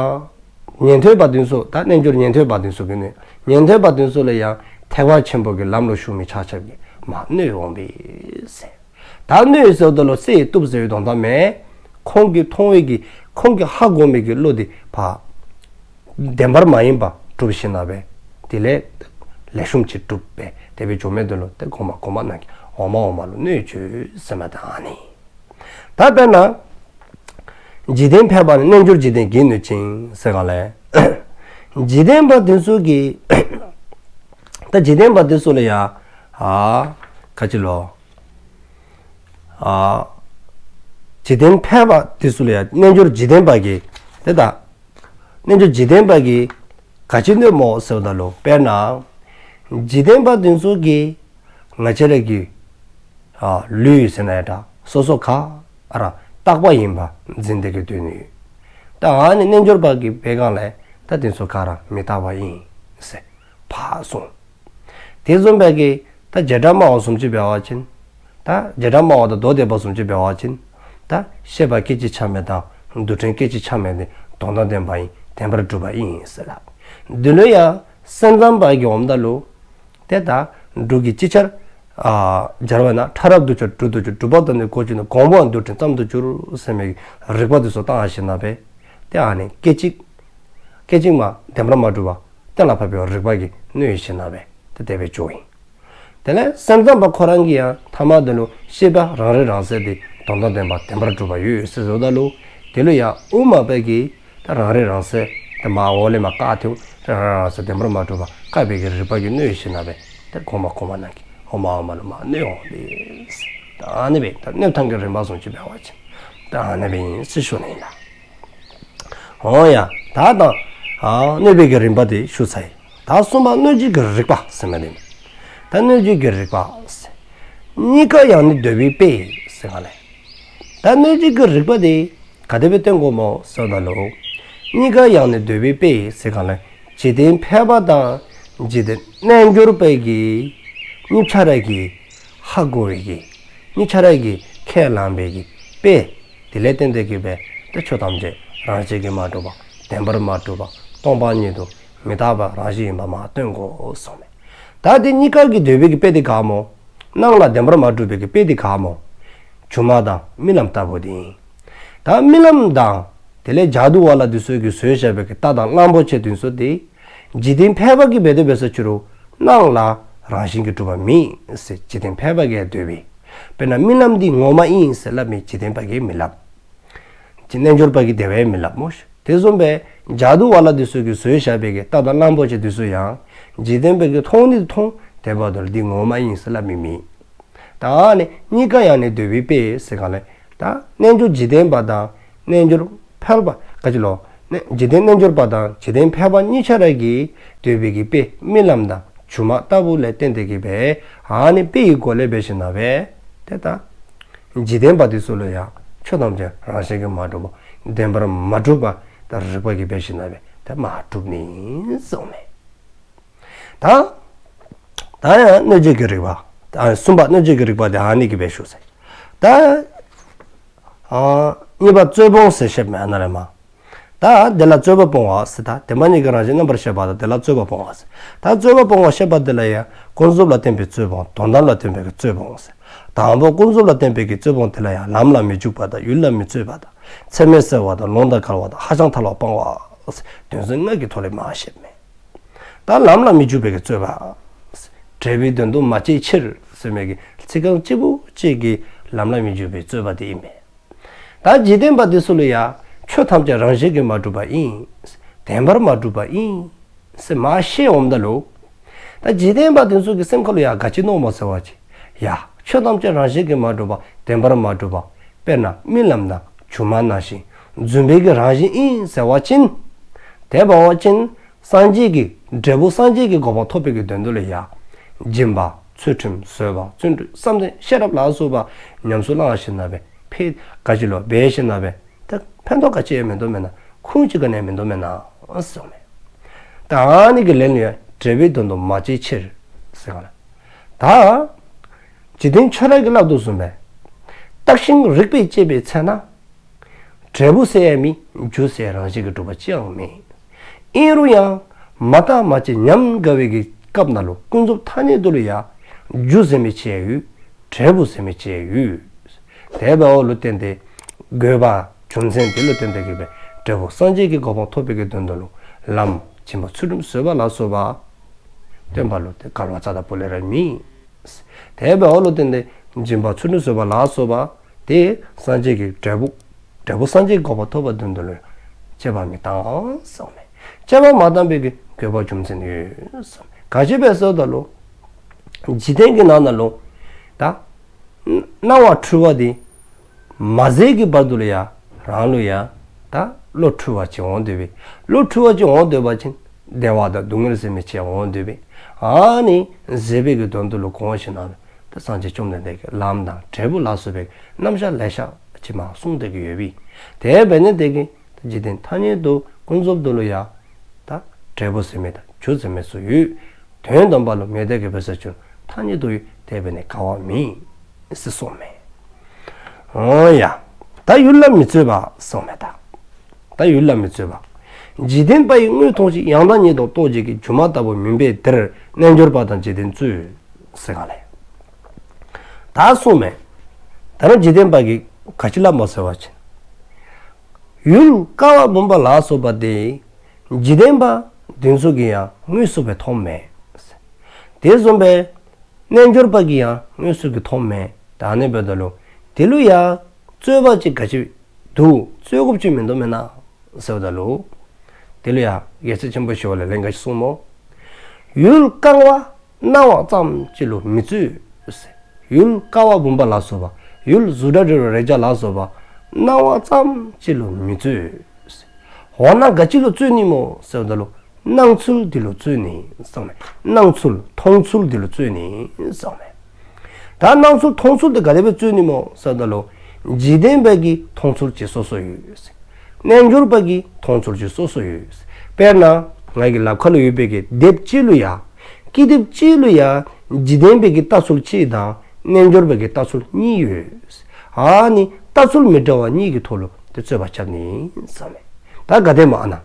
ཉན་ཐོས་པ་དེ་ཚུ་ད་རྣལ་འབྱོར་ཉན་ཐོས་པ་དེ་ཚུ་གིས་གནོད། ཉན་ཐོས་པ་དེ་ཚུ་ལུ་ཡང་ཐེག་པ་ཆེན་པོ་གི་ལམ་ལུ་ཞུགས་མི་ཆ་ཁྱབ་ཀྱིས་མར་གནོད་འོང་པས་ཟེར། ད་གནོད་ཟེརཝ་ད་ལུ་བསད་བཏུབ་ཟེར་བའི་དོན་དག་མེན། ཁོང་གིས་མཐོང་བའི་གི་ཁོང་གིས་ཧ་གོ་མི་གི་བློ་དེ་ཕར་བདེན་པར་མ་ཡིན་པ་གྲུབ་ཞིནམ་ལས་དེ་ལས་ལེགས་ཤོམ་ཅིག་གྲུབ་སྦེ་དེ་སྦེ་འགྱོ་མི་དེ་ལུ་དེ་གོང་མ་གོང་མ་རྣམས་ཀྱིས་འོག་མ་འོག་མ་ལུ་གནོད་བྱེད་ཟེར་མི་དེ་ཨ་ནི། ད་དཔེར་ན་འཇིག་རྟེན་ཕལ་པ་ནི། རྣལ་འབྱོར་འཇིག་རྟེན་གྱིས་གནོད་ཅིང་ཟེར་ག་ལས་འཇིག་རྟེན་པ་དེ་ཚུ་གིས་ད་འཇིག་རྟེན་པ་དེ་ཚུ་ལུ་ཡང་ཨ་ག་ཅི་ལོ། ཨ་ འཇིག་རྟེན་ཕལ་པ་དེ་ཚུ་ལུ་ཡང་རྣལ་འབྱོར་འཇིག་རྟེན་པ་གིས་དེ་ད་རྣལ་འབྱོར་འཇིག་རྟེན་པ་གིས་ག་ཅི་གནོདཔ་སྨོ་ཟེརཝ་ད་ལུ་དཔེར་ན་འཇིག་རྟེན་པ་དེ་ཚུ་གིས་ང་བཅས་ར་གི་ཨ་ལུས་ཟེར་ན་ཡང་འདྲ་སོ་སོ་ག་ར་རྟག་པ་ཡིན་པ་འཛིན་ཏེ་གི་སྡོད་ནི་ཡོད། ད་ཨ་ནི་རྣལ་འབྱོར་པ་གིས་འབད་གང་ལས་ད་དེ་ཚུ་ག་ར་མི་རྟག་པ་ཨིན་ཟེར་ཕར་གསུངས། དེ་བཟུམ་སྦེ་གི་ད་བྱེ་བྲག་སྨྲ་བ་བཟུམ་ཅིག་འབད་བ་ཅིན་ད་བྱེ་བྲག་སྨྲ་བ་དང་མདོ་སྡེ་པ་བཟུམ་ཅིག་འབད་བ་ཅིན་ད་ཤེས་པ་སྐད་ཅིག་ཆ་མེད་དང་རྡུལ་ཕྲན་སྐད་ཅིག་ཆ་མེད་དེ་དོན་དམ་བདེན་པ་ཨིན། བདེན་པར་གྲུབ་པ་ཨིན་ཟེར་ལགས། འདི་ལུ་ཡང་སེམས་ཙམ་པ་གིས་འོངམ་ད་ལུ་དེ་ད་འབྲུག་གི་ཅིག་ཅར་ཨ་སྦྱར་བ་ན་ཕྲ་རབ་ཏུ་འཆར་འབྲུག་ཏུ་འགྱུར། འབྲུག་པ་དང་ནི་གོ་ཅི་ནས། གོང་བུའང་རྡུལ་ཕྲན་ཙམ་དུ་འགྱུར་ཟེར་མི་གི་རིགས་པ་དེ་ཚུ་བཏང་ཞིནམ་ལས་དེ་ཨ་ནི་སྐད་ཅིག་སྐད་ཅིག་མ་བདེན་པར་མ་གྲུབ་པ་གཏན་ལ་ཕབ་པའི་རིགས་པ་གིས་གནོད་ཞིནམ་ལས་དེ་དེ་སྦེ་འགྱོཝ་ཨིན། དེ་ལས་སེམས་ཙམ་པ་ཁོ་ར་གིས་ཡང་ཐ་མ་དེ་ལུ་ཤེས་པ་རང་རིག་རང་གསལ་དེ་དོན་དམ་བདེན་པ་བདེན་པར་གྲུབ་པ་ཡོད་ཟེར་ཟེརཝ་ད་ལུ་དེ་ལུ་ཡང་དབུ་མ་པ་གིས་ད་རང་རིག་རང་གསལ་དེ་མར་འོག་ལས་མར་བཀག་སྟེ་རང་རིག་རང་གསལ་བདེན་པར་མ་གྲུབ་པ་བཀག་པའི་གི་རིགས་པ་གིས་གནོད་ཞིནམ་ལས་དེ་གོང་མ་གོང་མ་རྣམས་ཀྱིས་འོག་མ་འོག་མ་ལུ་མར་གནོད་འོང་སྟེ། ད་ཨ་ནི་སྦེ་ད་གནོད་ཐངས་ཀྱི་རིམ་པ་བཟུམ་ཅིག་འབད་བ་ཅིན་ད་ཨ་ནི་སྦེ་ཨིན་ཟེར་ཞུ་ནི་ཨིན་ལགས། འོང་ཡ། ད་ད་ཨ་གནོད་པའི་གི་རིམ་པ་དེ་ཞུ་ཚར་ཡི། ད་གསུམ་པ་གནོད་བྱེད་ཀྱི་རིགས་པ་ཟེར་མི་དེ་ཨིན། ད་གནོད་བྱེད་ཀྱི་རིགས་པ་ཟེར་གཉིས་ཀ་ཡང་ནི་འདོད་པའི་དཔེ་ཟེར་གང་ལས། ད་གནོད་བྱེད་ཀྱི་རིགས་པ་དེ་ག་དེ་སྦེ་སྟོན་དགོཔ་སྨོ་ཟེརཝ་ད་ལུ་གཉིས་ཀ་ཡང་ནི་འདོད་པའི་དཔེ་ཟེར་གང་ལས་འཇིག་རྟེན་ཕལ་པ་དང་འཇིག་རྟེན་རྣལ་འབྱོར་པ་གི་གཉིས་ཆ་ར་གིས་ཧ་གོ་བའི་གི་གཉིས་ཆ་ར་གིས་ཁས་བླངས་པའི་གི་དཔེ་དེ་ལས་བརྟེན་ཏེ་གི་སྦེ་ད་ཆོས་ཐམས་ཅད་རང་བཞིན་གྱིས་མ་གྲུབ་པ་བདེན་པར་མ་གྲུབ་པ་སྟོང་པ་ཉིད་དུ་མི་རྟག་པ་རང་བཞིན་ཡིན་པ་མར་སྟོན་དགོ་གསུངས་མས། ད་དེ་གཉིས་ཀ་གིས་འདོད་པའི་གི་དཔེ་དེ་ག་སྨོ། སྣང་ལ་བདེན་པར་མ་གྲུབ་པའི་གི་དཔེ་དེ་ག་སྨོ། སྒྱུ་མ་དང་རྨི་ལམ་ལྟ་བུ་དེ་ཨིན། ད་རྨི་ལམ་དང་དེ་ལས་ཇ་དུ་ཝ་ལ་དེ་ཚུ་གིས་བཟོ་བཞག་པའི་གི་རྟ་དང་གླང་པོ་ཆེ་དེ་ཚུ་དེ་འཇིག་རྟེན་ཕལ་པ་གིས་འབད་དེ་འབད་ས་ཅི་རུང་སྣང་ལ་རང་བཞིན་གྱིས་གྲུབ་པ་མེན་ཟེར་འཇིག་རྟེན་ཕལ་པ་གིས་འདོད་པས། དཔེར་ན་རྨི་ལམ་འདི་ངོ་མ་ཨིན་ཟེར་སླབ་མི་འཇིག་རྟེན་པ་གིས་མི་སླབ། རྣལ་འབྱོར་པ་གིས་དེ་སྦེ་མི་སླབ་སྨོ་ཤིག། དེ་བཟུམ་སྦེ་ཇ་དུ་ཝ་ལ་དེ་ཚུ་གིས་བཟོ་བཞག་པའི་གི་རྟ་དང་གླང་པོ་ཆེ་དེ་ཚུ་ཡང་འཇིག་རྟེན་པ་གིས་མཐོང་ནི་མཐོང་། དེ་འབདཝ་ད་ལུ་འདི་ངོ་མ་ཨིན་ཟེར་སླབ་མི་མེད། ད་ཨ་ནི་གཉིས་ཀ་ཡང་ནི་འདོད་པའི་དཔེ་ཟེར་གང་ལས་ད་རྣལ་འབྱོར་འཇིག་རྟེན་པ་དང་རྣལ་འབྱོར་ཕལ་པ་ག་ཅི་ལོ། ནི་འཇིག་རྟེན་རྣལ་འབྱོར་པ་དང་འཇིག་རྟེན་ཕལ་པ་གཉིས་ཆ་ར་གིས་འདོད་པའི་གི་དཔེ་རྨི་ལམ་དང་སྒྱུ་མ་ལྟ་བུ་ལས་བརྟེན་ཏེ་གི་སྦེ་ཨ་ནི་དཔེ་ཡི་སྒོ་ལས་འབད་ཞིནམ་ལས་དེ་ད་འཇིག་རྟེན་པ་དེ་ཚུ་ལུ་ཡང་ཆོས་ཐམས་ཅད་རང་བཞིན་གྱིས་མ་གྲུབ་པ་བདེན་པར་མ་གྲུབ་པ་ད་རིགས་པ་གིས་འབད་ཞིནམ་ལས་དེ་མ་གྲུབ་ནི་གསུངས་མས། ད་ད་ཡང་གནོད་བྱེད་ཀྱི་རིགས་པ་ད་གསུམ་པ་གནོད་བྱེད་ཀྱི་རིགས་པ་དེ་ཨ་ནི་གིས་འབད་ཞུ་ཟེར། ད་ཨ་གཉིས་པ་རྩོད་སྤོང་ཟེར་བཤད་མི་ཨ་ནཱ་ལས་མར། ད་དེ་ལ་རྩོད་པ་སྤོང་བ་ཟེར། ད་བདེན་པ་གཉིས་ཀྱི་རང་བཞིན་རྣམ་པར་ཤེས་པ་དང་དེ་ལ་རྩོད་པ་སྤོང་བ་ཟེར། ད་རྩོད་པ་སྤོང་བ་བཤད་པ་དེ་ལ་ཡང་ཀུན་རྫོབ་ལ་བརྟེན་པའི་རྩོད་སྤོང་དོན་དམ་ལ་བརྟེན་པའི་རྩོད་སྤོང་ཟེར། དང་པོ་ཀུན་རྫོབ་ལ་བརྟེན་པའི་གི་རྩོད་སྤོང་དེ་ལ་ཡང་ལམ་ལ་མི་འཇུག་པ་དང་ཡུལ་ལ་མི་རྩོད་པ་དང་ཚད་མས་བསལ་བ་དང་ལུང་དང་འགལ་བ་དང་ཧ་ཅང་ཐལ་བ་སྤང་བ་ཟེར་དོན་ཚན་ལྔ་གི་ཐོག་ལས་མར་བཤད་མས། ད་ལམ་ལ་མི་འཇུག་པའི་གི་རྩོད་པ། འབྲས་བུའི་དོན་དུ་མ་དཔྱད་ཕྱིར་ཟེར་མི་གི་ཚིག་རྐང་གཅིག་པོ་གཅིག་གིས་ལམ་ལ་མི་འཇུག་པའི་རྩོད་པ་དེ་ཨིན་པས། ད་འཇིག་རྟེན་པ་དེ་ཚུ་ལུ་ཡང་ཆོས་ཐམས་ཅད་རང་བཞིན་གྱིས་མ་གྲུབ་པ་ཨིན། བདེན་པར་མ་གྲུབ་པ་ཨིན་ཟེར་མར་བཤད་འོངམ་ད་ལུ་ད་འཇིག་རྟེན་པ་དེ་ཚུ་གི་སེམས་ཁ་ལུ་ཡང་ག་ཅི་མནོཝ་སྨོ་ཟེར་བ་ཅིན་ཡ་ཆོས་ཐམས་ཅད་རང་བཞིན་གྱིས་མ་གྲུབ་པ་བདེན་པར་མ་གྲུབ་པ་དཔེར་ན་རྨི་ལམ་དང་སྒྱུ་མ་ནང་བཞིན་རྫུན་པའི་གི་རང་བཞིན་ཨིན་ཟེར་བ་ཅིན་དེ་འབད་བ་ཅིན་སངས་རྒྱས་ཀྱི་འབྲས་བུ་སངས་རྒྱས་ཀྱི་གོ་འཕང་ཐོབ་པའི་གི་དོན་དུ་ལུ་ཡང་སྦྱིན་པ་ཚུལ་ཁྲིམས་བཟོད་པ་བརྩོན་འགྲུས་བསམ་གཏན་ཤེས་རབ་ལ་སོགས་པ་ཉམས་སུ་བླངས་ཞིནམ་ལས་ཕར་ག་ཅི་ལོ་འབད་ཞིནམ་ལས་ད་ཕན་ཐོགས་ག་ཅི་ཡང་མིན་འདུག་མེན་ན། ཁུངས་ཅིག་ག་ནི་ཡང་མིན་འདུག་མེན་ན་གསུངས་མས། ད་ཨ་ནི་གི་ལན་ལུ་ཡང་འབྲས་བུའི་དོན་དུ་མ་དཔྱད་ཕྱིར་ཟེར་གང་ལས། ད་འཇིག་རྟེན་ཁྱོད་ར་གིས་སླབ་དོ་བཟུམ་སྦེ་བརྟགས་ཤིང་རིགས་པས་དཔྱད་པའི་ཚེ་ན་འབྲས་བུ་ཟེར་ཡང་མེད། རྒྱུ་ཟེར་རང་བཞིན་གྱིས་གྲུབ་པ་ཅི་ཡང་མེད། ཨིན་རུང་ཡང་མ་བརྟགས་མ་དཔྱད་ཉམས་དགའ་བའི་གི་སྐབས་ནང་ལུ་ཀུན་རྫོབ་ཐ་སྙད་དུ་ལུ་ཡང་རྒྱུ་ཟེར་མི་ཅིག་ཡོད། འབྲས་བུ་ཟེར་མི་ཅིག་ཡོད། དེ་འབདཝ་ལུ་བརྟེན་ཏེ་དགོས་པ་རྒྱུ་མཚན་དེ་ལུ་བརྟེན་ཏེ་གི་སྦེ་འབྲས་བུ་སངས་རྒྱས་ཀྱི་གོ་འཕང་ཐོབ་པའི་གི་དོན་དུ་ལུ་ལམ་སྦྱིན་པ་ཚུལ་ཁྲིམས་བཟོད་པ་ལ་སོགས་པ་སྟོན་པ་ལུ་དེ་འགལ་བ་རྩ་དང་པོ་ལས་ར་མེད། དེ་འབདཝ་ལུ་བརྟེན་ཏེ་སྦྱིན་པ་ཚུལ་ཁྲིམས་བཟོད་པ་ལ་སོགས་པ་དེ་སངས་རྒྱས་ཀྱི་འབྲས་བུ་འབྲས་བུ་སངས་རྒྱས་ཀྱི་གོ་འཕང་ཐོབ་པའི་དོན་དུ་ལུ་དཔྱད་པ་མི་བཏང་གསུངས་མས། དཔྱད་པ་མ་བཏང་བའི་གི་དགོས་པ་རྒྱུ་མཚན་ཡོད་གསུངས་མས། ག་ཅི་སྦེ་ཟེརཝ་ད་ལུ་འཇིག་རྟེན་གྱི་ནང་ན་ལུ་ད་སྣང་བ་འཁྲུལ་བ་དེ་ མ་ཟད་ཀྱི་བར་དུ་ལུ་ཡང་རང་ལུ་ཡང་ད་བློ་འཁྲུལ་བ་ཅིག་འོང་དོ་བས། བློ་འཁྲུལ་བ་ཅིག་འོང་དོ་བ་ཅིན་བདེ་བ་དང་སྡུག་བསྔལ་ཟེར་མི་ཅིག་འོང་དོ་བས། ཨ་ནི་ཟད་པའི་གི་དོན་དུ་ལུ་དགོངས་ཞིནམ་ལས་ད་སངས་རྒྱས་བཅོམ་ལྡན་འདས་ཀྱིས་ལམ་དང་འབྲས་བུ་ལ་སོགས་པའི་རྣམ་གཞག་ལེ་ཤ་ཅིག་མར་གསུངས་ཏེ་གི་ཡོད་པས། དེ་འབད་ནི་དེ་གིས་འཇིག་རྟེན་ཐ་སྙད་དུ་ཀུན་རྫོབ་ཏུ་ལུ་ཡང་ད་འབྲས་བུ་ཟེར་མི་དང་རྒྱུ་ཟེར་མི་ཚུ་ཡོད། དོན་དམ་པ་ལུ་མེད་དེ་གི་འབད་ས་ཅིན་ཐ་སྙད་དུ་ཡང་དེ་འབད་ནི་འགལ་བ་མེད་ཟེར་གསུངསམ་མས། འོ་ཡ། ད་ཡུལ་ལ་མི་རྩོད་པ་གསུངསམ་མས་ད། ད་ཡུལ་ལ་མི་རྩོད་པ། འཇིག་རྟེན་པ་ཡི་དངོས་མཐོང་ཞིང་། ཡང་དག་ཉིད་དུ་རྟོག་བྱེད་ཀྱི། སྒྱུ་མ་ལྟ་བུ་མིན་པས་འདིར། རྣལ་འབྱོར་པ་དང་འཇིག་རྟེན་རྩོད། ཟེར་ག་ལས། ད་གསུངསམ་མས། ད་རུང་འཇིག་རྟེན་པ་གིས་ག་ཅི་སླབ་སྨོ་ཟེར་བ་ཅིན། ཡུལ་ཀ་བ་བུམ་པ་ལ་སོགས་པ་དེ་འཇིག་རྟེན་པ་དེ་ཚུ་གིས་ཡང་དངོས་སུ་སྦེ་མཐོངམ་མས། དེ་བཟུམ་སྦེ་རྣལ་འབྱོར་པ་གིས་ཡང་དངོས་སུ་གི་མཐོངམ་མས། ད་ཨ་ནི་འབདཝ་ད་ལུ་དེ་ལུ་ཡང་རྩོད་པ་ཅིག་ག་ཅི་འདུག། རྩོད་དགོཔ་ཅིག་མིན་འདུག་མེན་ན་ཟེརཝ་ད་ལུ། དེ་ལུ་ཡང་རྒྱལ་སྲས་ཆེན་པོ་ཞི་བ་ལྷ་ལན་ག་ཅི་གསུངསམ་སྨོ། ཡུལ་ཀ་བ་སྣང་བ་ཙམ་ཅིག་ལུ་མི་རྩོད། ཡུལ་ཀ་བ་བུམ་པ་ལ་སོགས་པ། ཡུལ་གཟུགས་སྒྲ་དྲི་རོ་རེག་བྱ་ལ་སོགས་པ་སྣང་བ་ཙམ་ཅིག་ལུ་མི་རྩོད། འོ་ན་ག་ཅི་ལུ་རྩོད་ནི་སྨོ་ཟེརཝ་ད་ལུ། སྣང་ཚུལ་འདི་ལུ་རྩོད་ནི་གསུངསམ་མས། སྣང་ཚུལ་མཐོང་ཚུལ་འདི་ལུ་རྩོད་ནི་གསུངསམ་མས། ད་སྣང་ཚུལ་མཐོང་ཚུལ་འདི་ག་དེ་སྦེ་རྩོད་ནི་སྨོ་ཟེརཝ་ད་ལུ། འཇིག་རྟེན་པ་གི་མཐོང་ཚུལ་ཅིག་སོ་སོ་ཡོད། རྣལ་འབྱོར་པ་གི་མཐོང་ཚུལ་ཅིག་སོ་སོ་ཡོད། དཔེར་ན་ང་གི་ལགཔ་ཁ་ལུ་ཡོད་པའི་གི་དེབ་ཅིག་ལུ་ཡང་། ཀི་དེབ་ཅིག་ལུ་ཡང་འཇིག་རྟེན་པའི་གི་ལྟ་ཚུལ་གཅིག་དང་རྣལ་འབྱོར་པའི་གི་ལྟ་ཚུལ་གཉིས་ཡོད། ཨ་ནི་ལྟ་ཚུལ་མི་འདྲ་བ་གཉིས་ཀྱི་ཐོག་ལུ་དེ་རྩོད་པ་རྐྱབ་ནི་གསུངསམ་མས། ད་ག་དེ་སྨོ་ཨ་ན།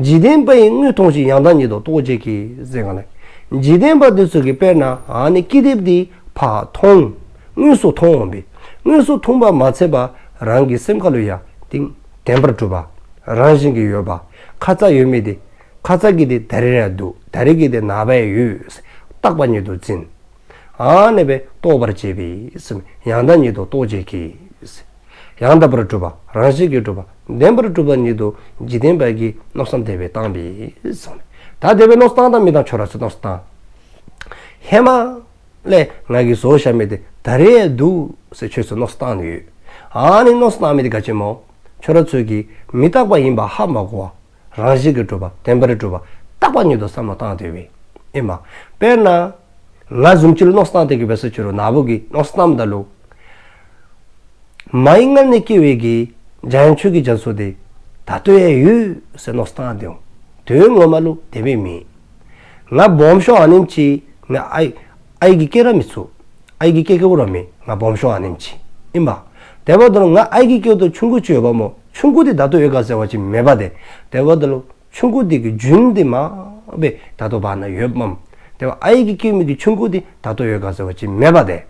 འཇིག་རྟེན་པ་ཡི་དངོས་མཐོང་ཞིང་། ཡང་དག་ཉིད་དུ་རྟོག་བྱེད་ཀྱི། ཟེར་ག་ལས། འཇིག་རྟེན་པ་དེ་ཚུ་གིས་དཔེར་ན་ཨ་ནི་ཀི་དེབ་འདི་ཕར་མཐོང་། དངོས་སུ་མཐོང་འོང་པས། དངོས་སུ་མཐོང་བ་མ་ཚད་པར་རང་གི་སེམས་ཁ་ལུ་ཡང་དེ་བདེན་པར་གྲུབ་པ། རང་བཞིན་གྱིས་ཡོད་པ། ཁ་ཙ་ཡོད་མི་དེ། ཁ་ཙ་གི་དེ་ད་རིས་ར་འདུག། ད་རིས་ཀྱི་དེ་ནངས་པ་ཡང་ཡོད། རྟག་པ་ཉིད་དུ་འཛིན། ཨ་ནི་སྦེ་རྟོགས་པར་བྱེད་པས་གསུངསམ་མས། ཡང་དག་ཉིད་དུ་རྟོག་བྱེད་ཀྱི། ཡང་དག་པར་གྲུབ་པ། རང་བཞིན་གྱིས་གྲུབ་པ། བདེན་པར་གྲུབ་པ་ཉིད་དུ་འཇིག་རྟེན་པ་གིས་མནོ་བསམ་དེ་སྦེ་བཏང་པས་གསུངསམ་མས། ད་དེ་སྦེ་མནོ་བསམ་བཏང་དང་མི་བཏང་། ཁྱོད་ར་ཚུ་མནོ་བསམ་བཏང་། ཧེ་མ་ལས་ང་གིས་བཟོ་བཞག་མི་དེ་ད་རིས་འདུག་ཟེར་ཁྱོད་ཚུ་མནོ་བསམ་བཏང་ནི་ཡོད། ཨ་ནི་མནོ་བསམ་བཏང་མི་དེ་ག་ཅི་སྨོ། ཁྱོད་ར་ཚུ་གིས་མི་རྟག་པ་ཡིན་པ་ཧ་མ་གོ་བར། རང་བཞིན་གྱིས་གྲུབ་པ། བདེན་པར་གྲུབ་པ། རྟག་པ་ཉིད་དུ་བསམ་བློ་བཏང་སྡོད་པས། ཨིན་པ། དཔེར་ན་ང་བཟུམ་ཅིག་ལུ་མནོ་བསམ་བཏང་སྟེ་གི་འབད་སོ་ཅི་རུང་ན་བུ་གིས་མནོ་བསམ་བཏངམ་ད་ལུ། མ་ཡི་མངལ་ནས་སྐྱེ་བའི་གི་འཇམ་དབྱངས་ཆོས་ཀྱི་རྒྱ་མཚོ་དེ་ད་ལྟོ་ཡང་ཡོད་ཟེར་མནོ་བསམ་བཏང་སྟེ་འོང་། དོན་ངོ་མ་ལུ་དེ་སྦེ་མེན། ང་སྦོམ་ཤོས་ཨ་ནེམ་ཅིག་ང་ཨའི་ཨའི་གིས་སྐྱེ་ར་མི་ཚུགས། ཨའི་གིས་སྐྱེ་སྐྱེཝ་ར་མེད། ང་སྦོམ་ཤོས་ཨ་ནེམ་ཅིག་ཨིན་པ། དེ་འབདཝ་ད་ལུ་ང་ཨའི་གིས་སྐྱེཝ་ད་ཆུང་ཀུ་ཅིག་ཡོདཔ་སྨོ། ཆུང་ཀུ་དེ་ད་ལྟོ་ཡོད་ག་ཟེར་བ་ཅིན་མེདཔ་དེ། དེ་འབདཝ་ད་ལུ་ཆུང་ཀུ་དེ་གི་རྒྱུན་དེ་མ་སྦེ་ད་ལྟོ་བར་ན་ཡོདཔ་མས། དེ་འབདཝ་ཨའི་གིས་སྐྱེ་མི་གི་ཆུང་ཀུ་དེ་ད་ལྟོ་ཡོད་ག་ཟེར་བ་ཅིན་མེདཔ་དེ།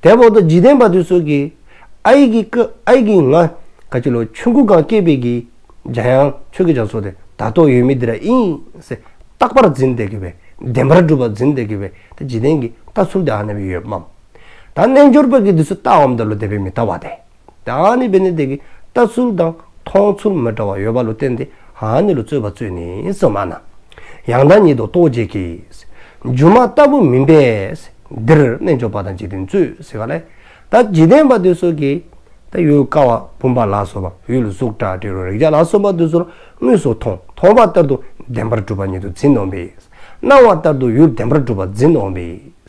དེ་འབདཝ་ད་འཇིག་རྟེན་པ་དེ་ཚུ་གིས་ཨའི་གི་ཀ་ཨའི་གིས་ང་ག་ཅི་ལོ་ཆུང་ཀུ་སྒང་སྐྱེས་པའི་གི་འཇམ་དབྱངས་ཆོས་ཀྱི་རྒྱ་མཚོ་དེ་ད་ལྟོ་ཡོད་མི་དེ་ར་ཨིན་ཟེར་རྟག་པར་འཛིན་ཏེ་གི་སྦེ་བདེན་པར་གྲུབ་པ་འཛིན་ཏེ་གི་སྦེ་ད་འཇིག་རྟེན་གྱི་ལྟ་ཚུལ་དེ་ཨ་ནེ་སྦེ་ཡོདཔ་མས། ད་རྣལ་འབྱོར་པ་གིས་དེ་ཚུ་བལྟ་འོངམ་ད་ལུ་དེ་སྦེ་མི་བལྟ་བ་དེ། ད་ཨ་ནི་འབད་ནི་དེ་གིས་ལྟ་ཚུལ་དང་མཐོང་ཚུལ་མི་འདྲ་བ་ཡོདཔ་ལུ་བརྟེན་ཏེ་ཨ་ནི་ལུ་རྩོད་པ་རྩོད་ནི་གསུངསམ་མས་ན། ཡང་དག་ཉིད་དུ་རྟོག་བྱེད་ཀྱི། སྒྱུ་མ་ལྟ་བུ་མིན་པས་འདིར། རྣལ་འབྱོར་པ་དང་འཇིག་རྟེན་རྩོད། ཟེར་ག་ལས། ད་འཇིག་རྟེན་པ་དེ་ཚུ་གིས་ད་ཡུལ་ཀ་བ་བུམ་པ་ལ་སོགས་པ་ཡུལ་གཟུགས་སྒྲ་དྲི་རོ་རེག་བྱ་ལ་སོགས་པ་དེ་ཚུ་དངོས་སུ་མཐོང་། མཐོང་བ་ལྟར་དུ་བདེན་པར་གྲུབ་པ་ཉིད་དུ་འཛིན་འོང་པས། སྣང་བ་ལྟར་དུ་ཡུལ་བདེན་པར་གྲུབ་པ་འཛིན་འོང་པས།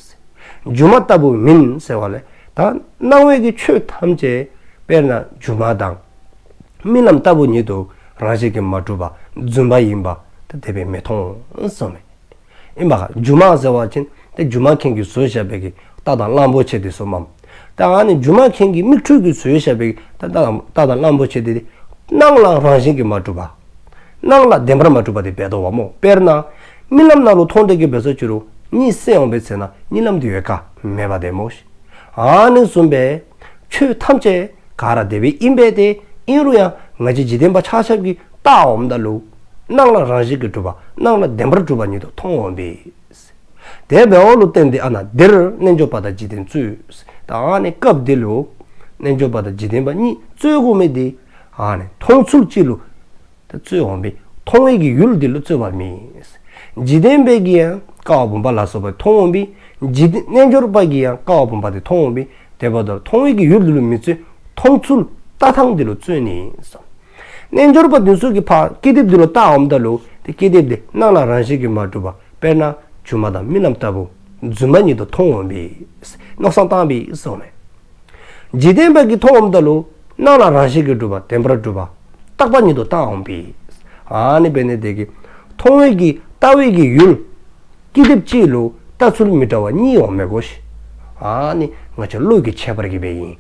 སྒྱུ་མ་ལྟ་བུ་མིན་ཟེར་བ་ལས་ད་སྣང་བའི་གི་ཆོས་ཐམས་ཅད་དཔེར་ན་སྒྱུ་མ་དང་རྨི་ལམ་ལྟ་བུ་ཉིད་དུ་རང་བཞིན་གྱིས་མ་གྲུབ་པ་རྫུན་པ་ཡིན་པ་ད་དེ་སྦེ་མི་མཐོང་གསུངསམ་མས། ཨིན་པ། སྒྱུ་མ་ཟེར་བ་ཅིན་ཏེ་སྒྱུ་མ་མཁན་གྱིས་བཟོ་བཞག་པའི་གི་རྟ་དང་གླང་པོ་ཆེ་དེ་ཚུ་མས། ད་ཨ་ནི་སྒྱུ་མ་མཁན་གྱི་མིག་འཕྲུལ་གྱིས་བཟོ་བཞག་པའི་གི་རྟ་དང་རྟ་དང་གླང་པོ་ཆེ་དེ་དེ་སྣང་ལ་རང་བཞིན་གྱིས་མ་གྲུབ་པ། སྣང་ལ་བདེན་པར་མ་གྲུབ་པ་དེ་འབད་དོ་བ་སྨོ། དཔེར་ན་རྨི་ལམ་ནང་ལུ་མཐོང་སྟེ་གི་འབད་སོ་ཅི་རུང་གཉིད་སད་འོང་པའི་ཚེ་ན་གཉིད་ལམ་དེ་ཡོད་ག་མེདཔ་དེ་སྨོ་ཤིག། ཨ་ནི་བཟུམ་སྦེ་ཆོས་ཐམས་ཅད་ག་ར་དེ་སྦེ་ཨིན་པས་ཏེ། ཨིན་རུང་ཡང་ང་བཅས་འཇིག་རྟེན་པ་ཆ་ཁྱབ་ཀྱིས་བལྟ་འོངམ་ད་ལུ་སྣང་ལ་རང་བཞིན་གྱིས་གྲུབ་པ་སྣང་ལ་བདེན་པར་གྲུབ་པ་ཉིད་དུ་མཐོང་འོང་པས། དེ་འབདཝ་ལུ་བརྟེན་ཏེ་ཨ་ན་འདིར་རྣལ་འབྱོར་པ་དང་འཇིག་རྟེན་རྩོད། ད་ཨ་ནི་སྐབས་འདི་ལུ་རྣལ་འབྱོར་པ་དང་འཇིག་རྟེན་པ་གཉིས་རྩོད་དགོ་མི་དེ་ཨ་ནི་མཐོང་ཚུལ་གཅིག་ལུ་ད་རྩོད་འོང་པས། མཐོང་བའི་གི་ཡུལ་འདི་ལུ་རྩོད་པ་མེད། འཇིག་རྟེན་པའི་གིས་ཡང་ཀ་བ་བུམ་པ་ལ་སོགས་པ་མཐོང་འོང་པས། འཇིག་རྟེན་རྣལ་འབྱོར་པ་གིས་ཡང་ཀ་བ་བུམ་པ་དེ་མཐོང་འོང་པས། དེ་འབདཝ་ད་མཐོང་བའི་གི་ཡུལ་འདི་ལུ་མི་རྩོད། མཐོང་ཚུལ་ ལྟ་སྟངས་འདི་ལུ་རྩོད་ནི་ཨིན་ཟེར། རྣལ་འབྱོར་པ་འདི་ཚུ་གིས་ཕར་ཀི་དེབ་འདི་ལུ་ལྟཝ་ད་ལུ་ཏེ་ཀི་དེབ་འདི་སྣང་ལ་རང་བཞིན་གྱིས་མ་གྲུབ་པ་དཔེར་ན་སྒྱུ་མ་དང་རྨི་ལམ་ལྟ་བུ་རྫུན་མ་ཉིད་དུ་མཐོང་འོང་པས། མནོ་བསམ་བཏང་པས་ཟེར་མས། འཇིག་རྟེན་པ་གིས་མཐོངམ་ད་ལུ་སྣང་ལ་རང་བཞིན་གྱིས་གྲུབ་པ་བདེན་པར་གྲུབ་པ་རྟག་པ་ཉིད་དུ་བལྟ་འོང་པས། ཨ་ནི་འབད་ནི་དེ་གིས་མཐོང་བའི་གི་ལྟ་བའི་གི་ཡུལ་ཀི་དེབ་གཅིག་ལུ་ལྟ་ཚུལ་མི་འདྲ་བ་གཉིས་འོང་མས་གོ་ཤིག། ཨ་ནི་ང་བཅས་བློ་གི་ཁྱད་པར་གྱིས་འབད་ཨིན།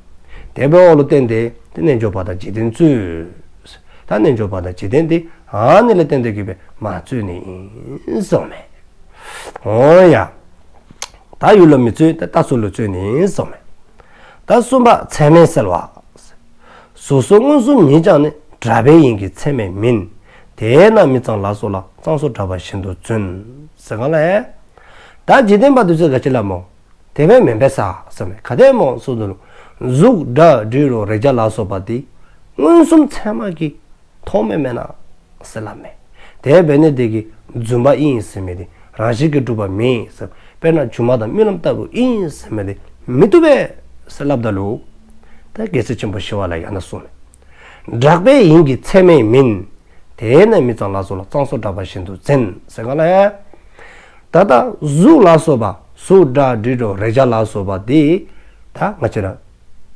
དེ་འབདཝ་ལུ་བརྟེན་ཏེ་ཏེ་རྣལ་འབྱོར་པ་དང་འཇིག་རྟེན་རྩོད། ད་རྣལ་འབྱོར་པ་དང་འཇིག་རྟེན་འདི་ཨ་ནི་ལས་བརྟེན་ཏེ་གིས་འབད་མ་རྩོད་ནི་ཨིན་ཟེར་མས། འོང་ཡ། ད་ཡུལ་ལ་མི་རྩོད། ད་ལྟ་ཚུལ་ལུ་རྩོད་ནི་ཟེར་མས། ད་གསུམ་པ་ཚད་མས་གསལ་བ། གཟུགས་སོགས་མངོན་སུམ་ཉིད་ཀྱང་ནི། གྲགས་པས་ཡིན་གྱི་ཚད་མས་མིན། དེས་ན་མི་གཙང་ལ་སོགས་ལ། གཙང་སོགས་གྲགས་པ་བཞིན་དུ་བརྫུན། ཟེར་ག་ལས། ད་འཇིག་རྟེན་པ་འདི་ཚུ་ག་ཅི་སླབ་སྨོ། དེ་སྦེ་མེན་པས་ཟེར་མས། ག་དེ་སྨོ་ཟེརཝ་ད་ལུ་གཟུགས་སྒྲ་དྲི་རོ་རེག་བྱ་ལ་སོགས་པ་འདི་མངོན་སུམ་ཚད་མ་གིས་མཐོང་མི་མེན་ན་ཟེར་སླབ་མས། དེ་འབད་ནི་དེ་གིས་རྫུན་པ་ཨིན་ཟེར་མི་འདི་རང་བཞིན་གྱིས་གྲུབ་པ་མེན་ཟེར། དཔེར་ན་སྒྱུ་མ་དང་རྨི་ལམ་ལྟ་བུ་ཨིན་ཟེར་མི་འདི་མི་བཏུབ་པས་ཟེར་སླབ་ད་ལུ། ད་རྒྱལ་སྲས་ཆེན་པོ་ཞི་བ་ལྷ་གིས་ཨ་ནཱ་གསུངས་མས། གྲགས་པས་ཡིན་གྱི་ཚད་མས་མིན། དེས་ན་མི་གཙང་ལ་སོགས་ལ། གཙང་སོགས་གྲགས་པ་བཞིན་དུ་བརྫུན། ཟེར་ག་ལས། ད་ལྟ་གཟུགས་ལ་སོགས་པ་གཟུགས་སྒྲ་དྲི་རོ་རེག་བྱ་ལ་སོགས་པ་འདི་ད་ང་བཅས་ར་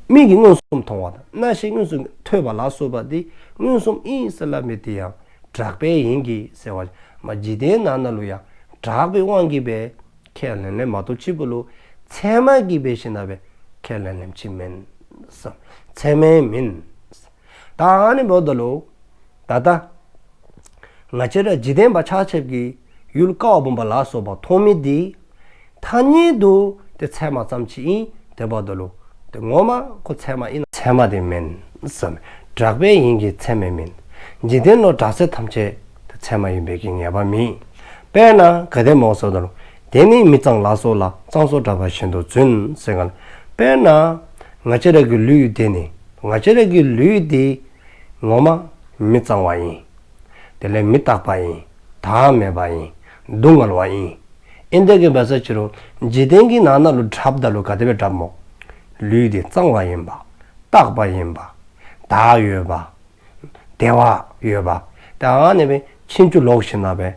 མིག་གིས་མངོན་སུམ་མཐོང་བ་དང་རྣ་ཤེས་མངོན་སུམ་ཐོས་པ་ལ་སོགས་པ་འདི་མངོན་སུམ་ཨིན་ཟེར་སླབ་མི་འདི་ཡང་གྲགས་པས་ཡིན་གྱི་ཟེར་བ་མ་འཇིག་རྟེན་ནང་ན་ལུ་ཡང་གྲགས་པའི་དབང་གིས་འབད་ཁས་ལེན་ལེནམ་མ་གཏོགས་ཅིག་པོ་ལུ་ཚད་མ་གིས་འབད་ཞིནམ་ལས་འབད་ཁས་ལེན་ལེནམ་ཅིག་མེན། ཚད་མས་མིན། ད་ཨ་ནི་འབདཝ་ད་ལུ་ད་ལྟ་ང་བཅས་ར་འཇིག་རྟེན་པ་ཆ་ཁྱབ་ཀྱིས་ཡུལ་ཀ་བ་བུམ་པ་ལ་སོགས་པ་མཐོང་མི་འདི་ཐ་སྙད་དུ་ཏེ་ཚད་མ་ཙམ་ཅིག་ཨིན། དེ་འབདཝ་ད་ལུ་ཏེ་ངོ་མ་ཁོ་ཚད་མ་ཨིན་ན་ཚད་མ་འདི་མེན་ཟེར་མས། གྲགས་པས་ཡིན་གྱི་ཚད་མས་མིན། འཇིག་རྟེན་ལུ་གྲགས་ཚད་ཐམས་ཅད་ཏེ་ཚད་མ་ཨིན་པའི་གི་ངེས་པ་མེད། དཔེར་ན་ག་དེ་སྨོ་ཟེརཝ་ད་ལུ་དེས་ན་མི་གཙང་ལ་སོགས་ལ། གཙང་སོགས་གྲགས་པ་བཞིན་དུ་བརྫུན། ཟེར་ག་ལས། དཔེར་ན་ང་བཅས་ར་གི་ལུས་འདི་ནི་ང་བཅས་ར་གི་ལུས་འདི་ངོ་མ་མི་གཙང་བ་ཨིན། དེ་ལས་མི་རྟག་པ་ཨིན། བདག་མེད་པ་ཨིན། སྡུག་བསྔལ་བ་ཨིན། ཨིན་དེ་གིས་འབད་ས་ཅི་རུང་འཇིག་རྟེན་གྱི་ནང་ན་ལུ་གྲགསཔ་ད་ལུ་ག་དེ་སྦེ་གྲགསཔ་སྨོ། ལུས་འདི་གཙང་བ་ཨིན་པ། རྟག་པ་ཨིན་པ། བདག་ཡོད་པ། བདེ་བ་ཡོད་པ། ད་ཨ་ནི་སྦེ་ཕྱིན་ཅི་ལོག་ཞིནམ་ལས་འབད་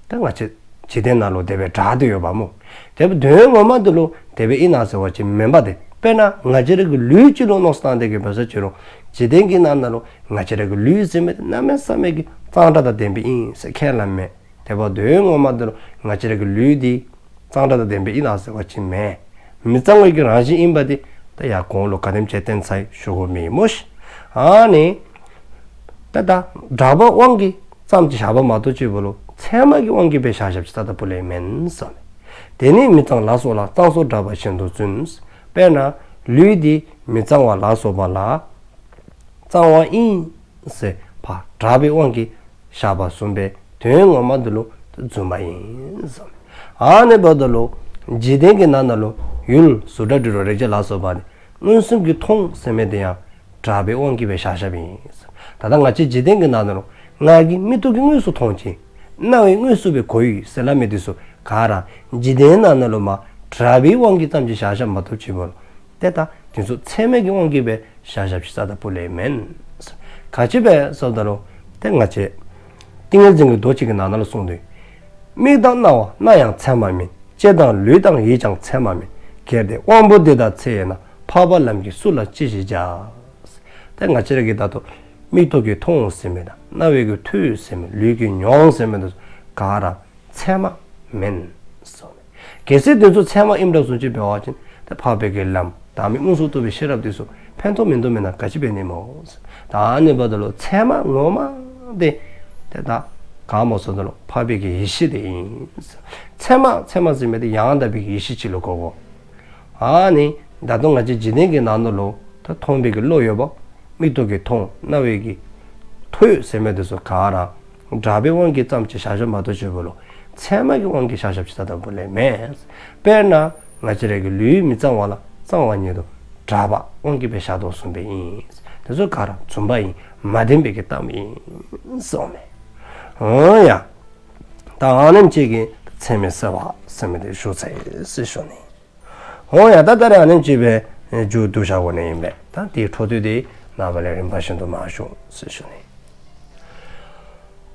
ད་ང་བཅས་འཇིག་རྟེན་ནང་ལུ་དེ་སྦེ་གྲགས་ཏེ་ཡོདཔ་སྨོ། དེ་འབདཝ་ད་དོན་ངོ་མ་འདི་ལུ་དེ་སྦེ་ཨིན་ན་ཟེར་བ་ཅིན་མེན་པ་ཏེ། དཔེར་ན་ང་བཅས་ར་གི་ལུས་ཅིག་ལུ་མནོ་བསམ་བཏང་སྟེ་གིས་འབད་ས་ཅི་རུང་འཇིག་རྟེན་གྱི་ནང་ན་ལུ་ང་བཅས་ར་གི་ལུས་ཟེར་མི་འདི་གནམ་མེད་ས་མེད་ཀྱི་གཙང་སྦྲ་དང་ལྡནམ་ཨིན་ཟེར་ཁས་ལེནམ་མས། དེ་འབདཝ་ད་དོན་ངོ་མ་འདི་ལུ་ང་བཅས་ར་གི་ལུས་འདི་གཙང་སྦྲ་དང་ལྡནམ་ཨིན་ན་ཟེར་བ་ཅིན་མེན། མི་གཙང་བའི་གི་རང་བཞིན་ཨིནམ་འདི་ད་ཡར་གོང་ལུ་ག་དེམ་ཅིག་བསྟན་ཚར་ཡི་ཞུ་དགོཔ་མེད་སྨོ་ཤིག། ཨ་ནི་ད་ད་གྲགས་པའི་དབང་གིས་ཙམ་ཅིག་བཞག་པ་མ་གཏོགས་ཅིག་པོ་ལུ་ཚད་མ་གི་དབང་གིས་འབད་བཞག་བཞགཔ་ཅིག་རྩ་དང་པོ་ལས་མེན་ཟེར་མས། དེས་ན་མི་གཙང་ལ་སོགས་ལ། གཙང་སོགས་གྲགས་པ་བཞིན་དུ་བརྫུན། དཔེར་ན་ལུས་འདི་མི་གཙང་བ་ལ་སོགས་པ་ལ་གཙང་བ་ཨིན་ཟེར་ཕར་གྲགས་པའི་དབང་གིས་བཞག་པ་བཟུམ་སྦེ་དོན་ངོ་མ་འདི་ལུ་རྫུན་པ་ཨིན་ཟེར་མས། ཨ་ནི་འབདཝ་ད་ལུ་འཇིག་རྟེན་གྱི་ནང་ན་ལུ་ཡུལ་གཟུགས་སྒྲ་དྲི་རོ་རེག་བྱ་ལ་སོགས་པ་འདི་མངོན་སུམ་གྱིས་མཐོང་ཟེར་མི་འདི་ཡང་གྲགས་པའི་དབང་གིས་འབད་བཞག་བཞགཔ་ཨིན། ད་ལྟ་ང་བཅས་འཇིག་རྟེན་གྱི་ནང་ན་ལུ་ང་གིས་མིག་ཏོ་གིས་དངོས་སུ་མཐོང་ཅི། རྣ་བས་དངོས་སུ་འབད་གོ་ཡི་ཟེར་སླབ་མི་འདི་ཚུ་ག་ར་འཇིག་རྟེན་ནང་ན་ལུ་མ་གྲགས་པའི་དབང་གིས་ཙམ་ཅིག་བཞག་བཞགཔ་མ་གཏོགས་ཅིག་པོ་ལུ་ཏེ་ད་འདི་ཚུ་ཚད་མ་གི་དབང་གིས་འབད་བཞག་བཞགཔ་ཅིག་རྩ་དང་པོ་ལས་མེན། ག་ཅི་འབད་ཟེརཝ་ད་ལུ་ཏེ་ང་བཅས་ཏིང་ངེ་འཛིན་གྱི་མདོ་ཅིག་གི་ནང་ན་ལུ་གསུངས་ཏེ། མིག་དང་རྣ་བ་རྣ་ཡང་ཚད་མ་མིན། ལྕེ་དང་ལུས་དང་ཡིད་ཀྱང་ཚད་མ་མིན། གལ་ཏེ་དབང་པོ་འདི་དག་ཚད་ཡིན་ན། འཕགས་པ་ལམ་གྱིས་སུ་ལ་ཅི་ཞིག་བྱ། ཏེ་ང་བཅས་ར་གིས་ད་ལྟོ་མིག་ཏོ་གིས་མཐོང་ཟེར་མི་དང་རྣ་བ་གིས་ཐོས་ཟེར་མི་ལུས་ཀྱིས་མྱོང་ཟེར་མི་འདི་ཚུ་ག་ར་ཚད་མ་མེན་ཟེར་མས། གལ་སྲིད་འདི་ཚུ་ཚད་མ་ཨིནམ་འདྲཝ་བཟུམ་ཅིག་འབད་བ་ཅིན་ཏེ་འཕགས་པའི་གི་ལམ་བདག་མེད་མངོན་སུམ་རྟོགས་པའི་ཤེས་རབ་འདི་ཚུ་ཕན་ཐོགས་མིན་འདུག་མེན་ན་ག་ཅི་འབད་ནི་སྨོ། ད་ཨ་ནི་འབདཝ་ད་ལུ་ཚད་མ་ངོ་མ་འདི་ཏེ་ད་ག་སྨོ་ཟེརཝ་ད་ལུ་འཕགས་པའི་གི་ཡེ་ཤེས་འདི་ཨིན། ཚད་མ་ཚད་མ་ཟེར་མི་འདི་ཡང་དག་པའི་གི་ཡེ་ཤེས་ཅིག་ལུ་གོ་དགོ། ཨ་ནི་ད་ལྟོ་ང་བཅས་འཇིག་རྟེན་གྱི་ནང་ན་ལུ་ད་མཐོང་བའི་གི་བློ་ཡོདཔ། མིག་ཏོ་གིས་མཐོང་རྣ་བ་གིས་ཐོས་ཟེར་མི་འདི་ཚུ་ག་ར་གྲགས་པའི་དབང་གིས་ཙམ་ཅིག་བཞག་བཞགཔ་མ་གཏོགས་ཅིག་པོ་ལུ་ཚད་མ་གི་དབང་གིས་བཞག་བཞགཔ་ཅིག་རྩ་དང་པོ་ལས་མེན། དཔེར་ན་ང་བཅས་ར་གི་ལུས་མི་གཙང་བ་ལ་གཙང་བ་ཉིད་དུ་གྲགས་པའི་དབང་གིས་འབད་བཞག་དོ་བཟུམ་སྦེ་ཨིན། འདི་ཚུ་ག་ར་རྫུན་པ་ཨིན། མ་བདེན་པའི་གི་གཏམ་ཨིན་ཟེར་མས། འོང་ཡ། ད་ཨ་ནེམ་ཅིག་གིས་ཚད་མས་གསལ་བ་ཟེར་མི་འདི་ཞུ་ཚར་ཡི་ཟེར་ཞུ་ནི། འོང་ཡ། ད་ད་རེས་ཨ་ནེམ་ཅིག་སྦེ་མཇུག་བསྡུ་བཞག་དགོ་ནི་ཨིན་པས། ད་དེའི་འཕྲོ་མཐུད་དེ་ ནངས་པ་ལས་རིམ་པ་བཞིན་དུ་མར་ཞུ་ཟེར་ཞུ་ནི།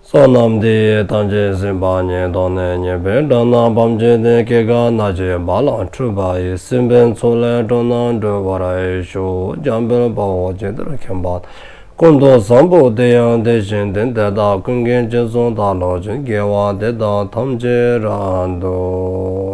བསོད་ནམས་འདི་ཡིས་ཐམས་ཅད་གཟིགས་པ་ཉིད། ཐོབ་ནས་ཉེས་པའི་དགྲ་རྣམས་ཕམ་བྱས་ཏེ། སྐྱེ་རྒ་ན་འཆིའི་རྦ་རླབས་འཁྲུགས་པ་ཡི། སྲིད་པའི་མཚོ་ལས་འགྲོ་རྣམས་སྒྲོལ་བར་ཤོག། འཇམ་དཔལ་དཔའ་བོས་ཇི་ལྟར་མཁྱེན་པ་དང་། ཀུན་ཏུ་བཟང་པོ་དེ་ཡང་དེ་བཞིན་ཏེ། དེ་དག་ཀུན་གྱི་རྗེས་སུ་བདག་སློབ་ཅིང་། དགེ་བ་འདི་དག་ཐམས་ཅད་རབ་ཏུ་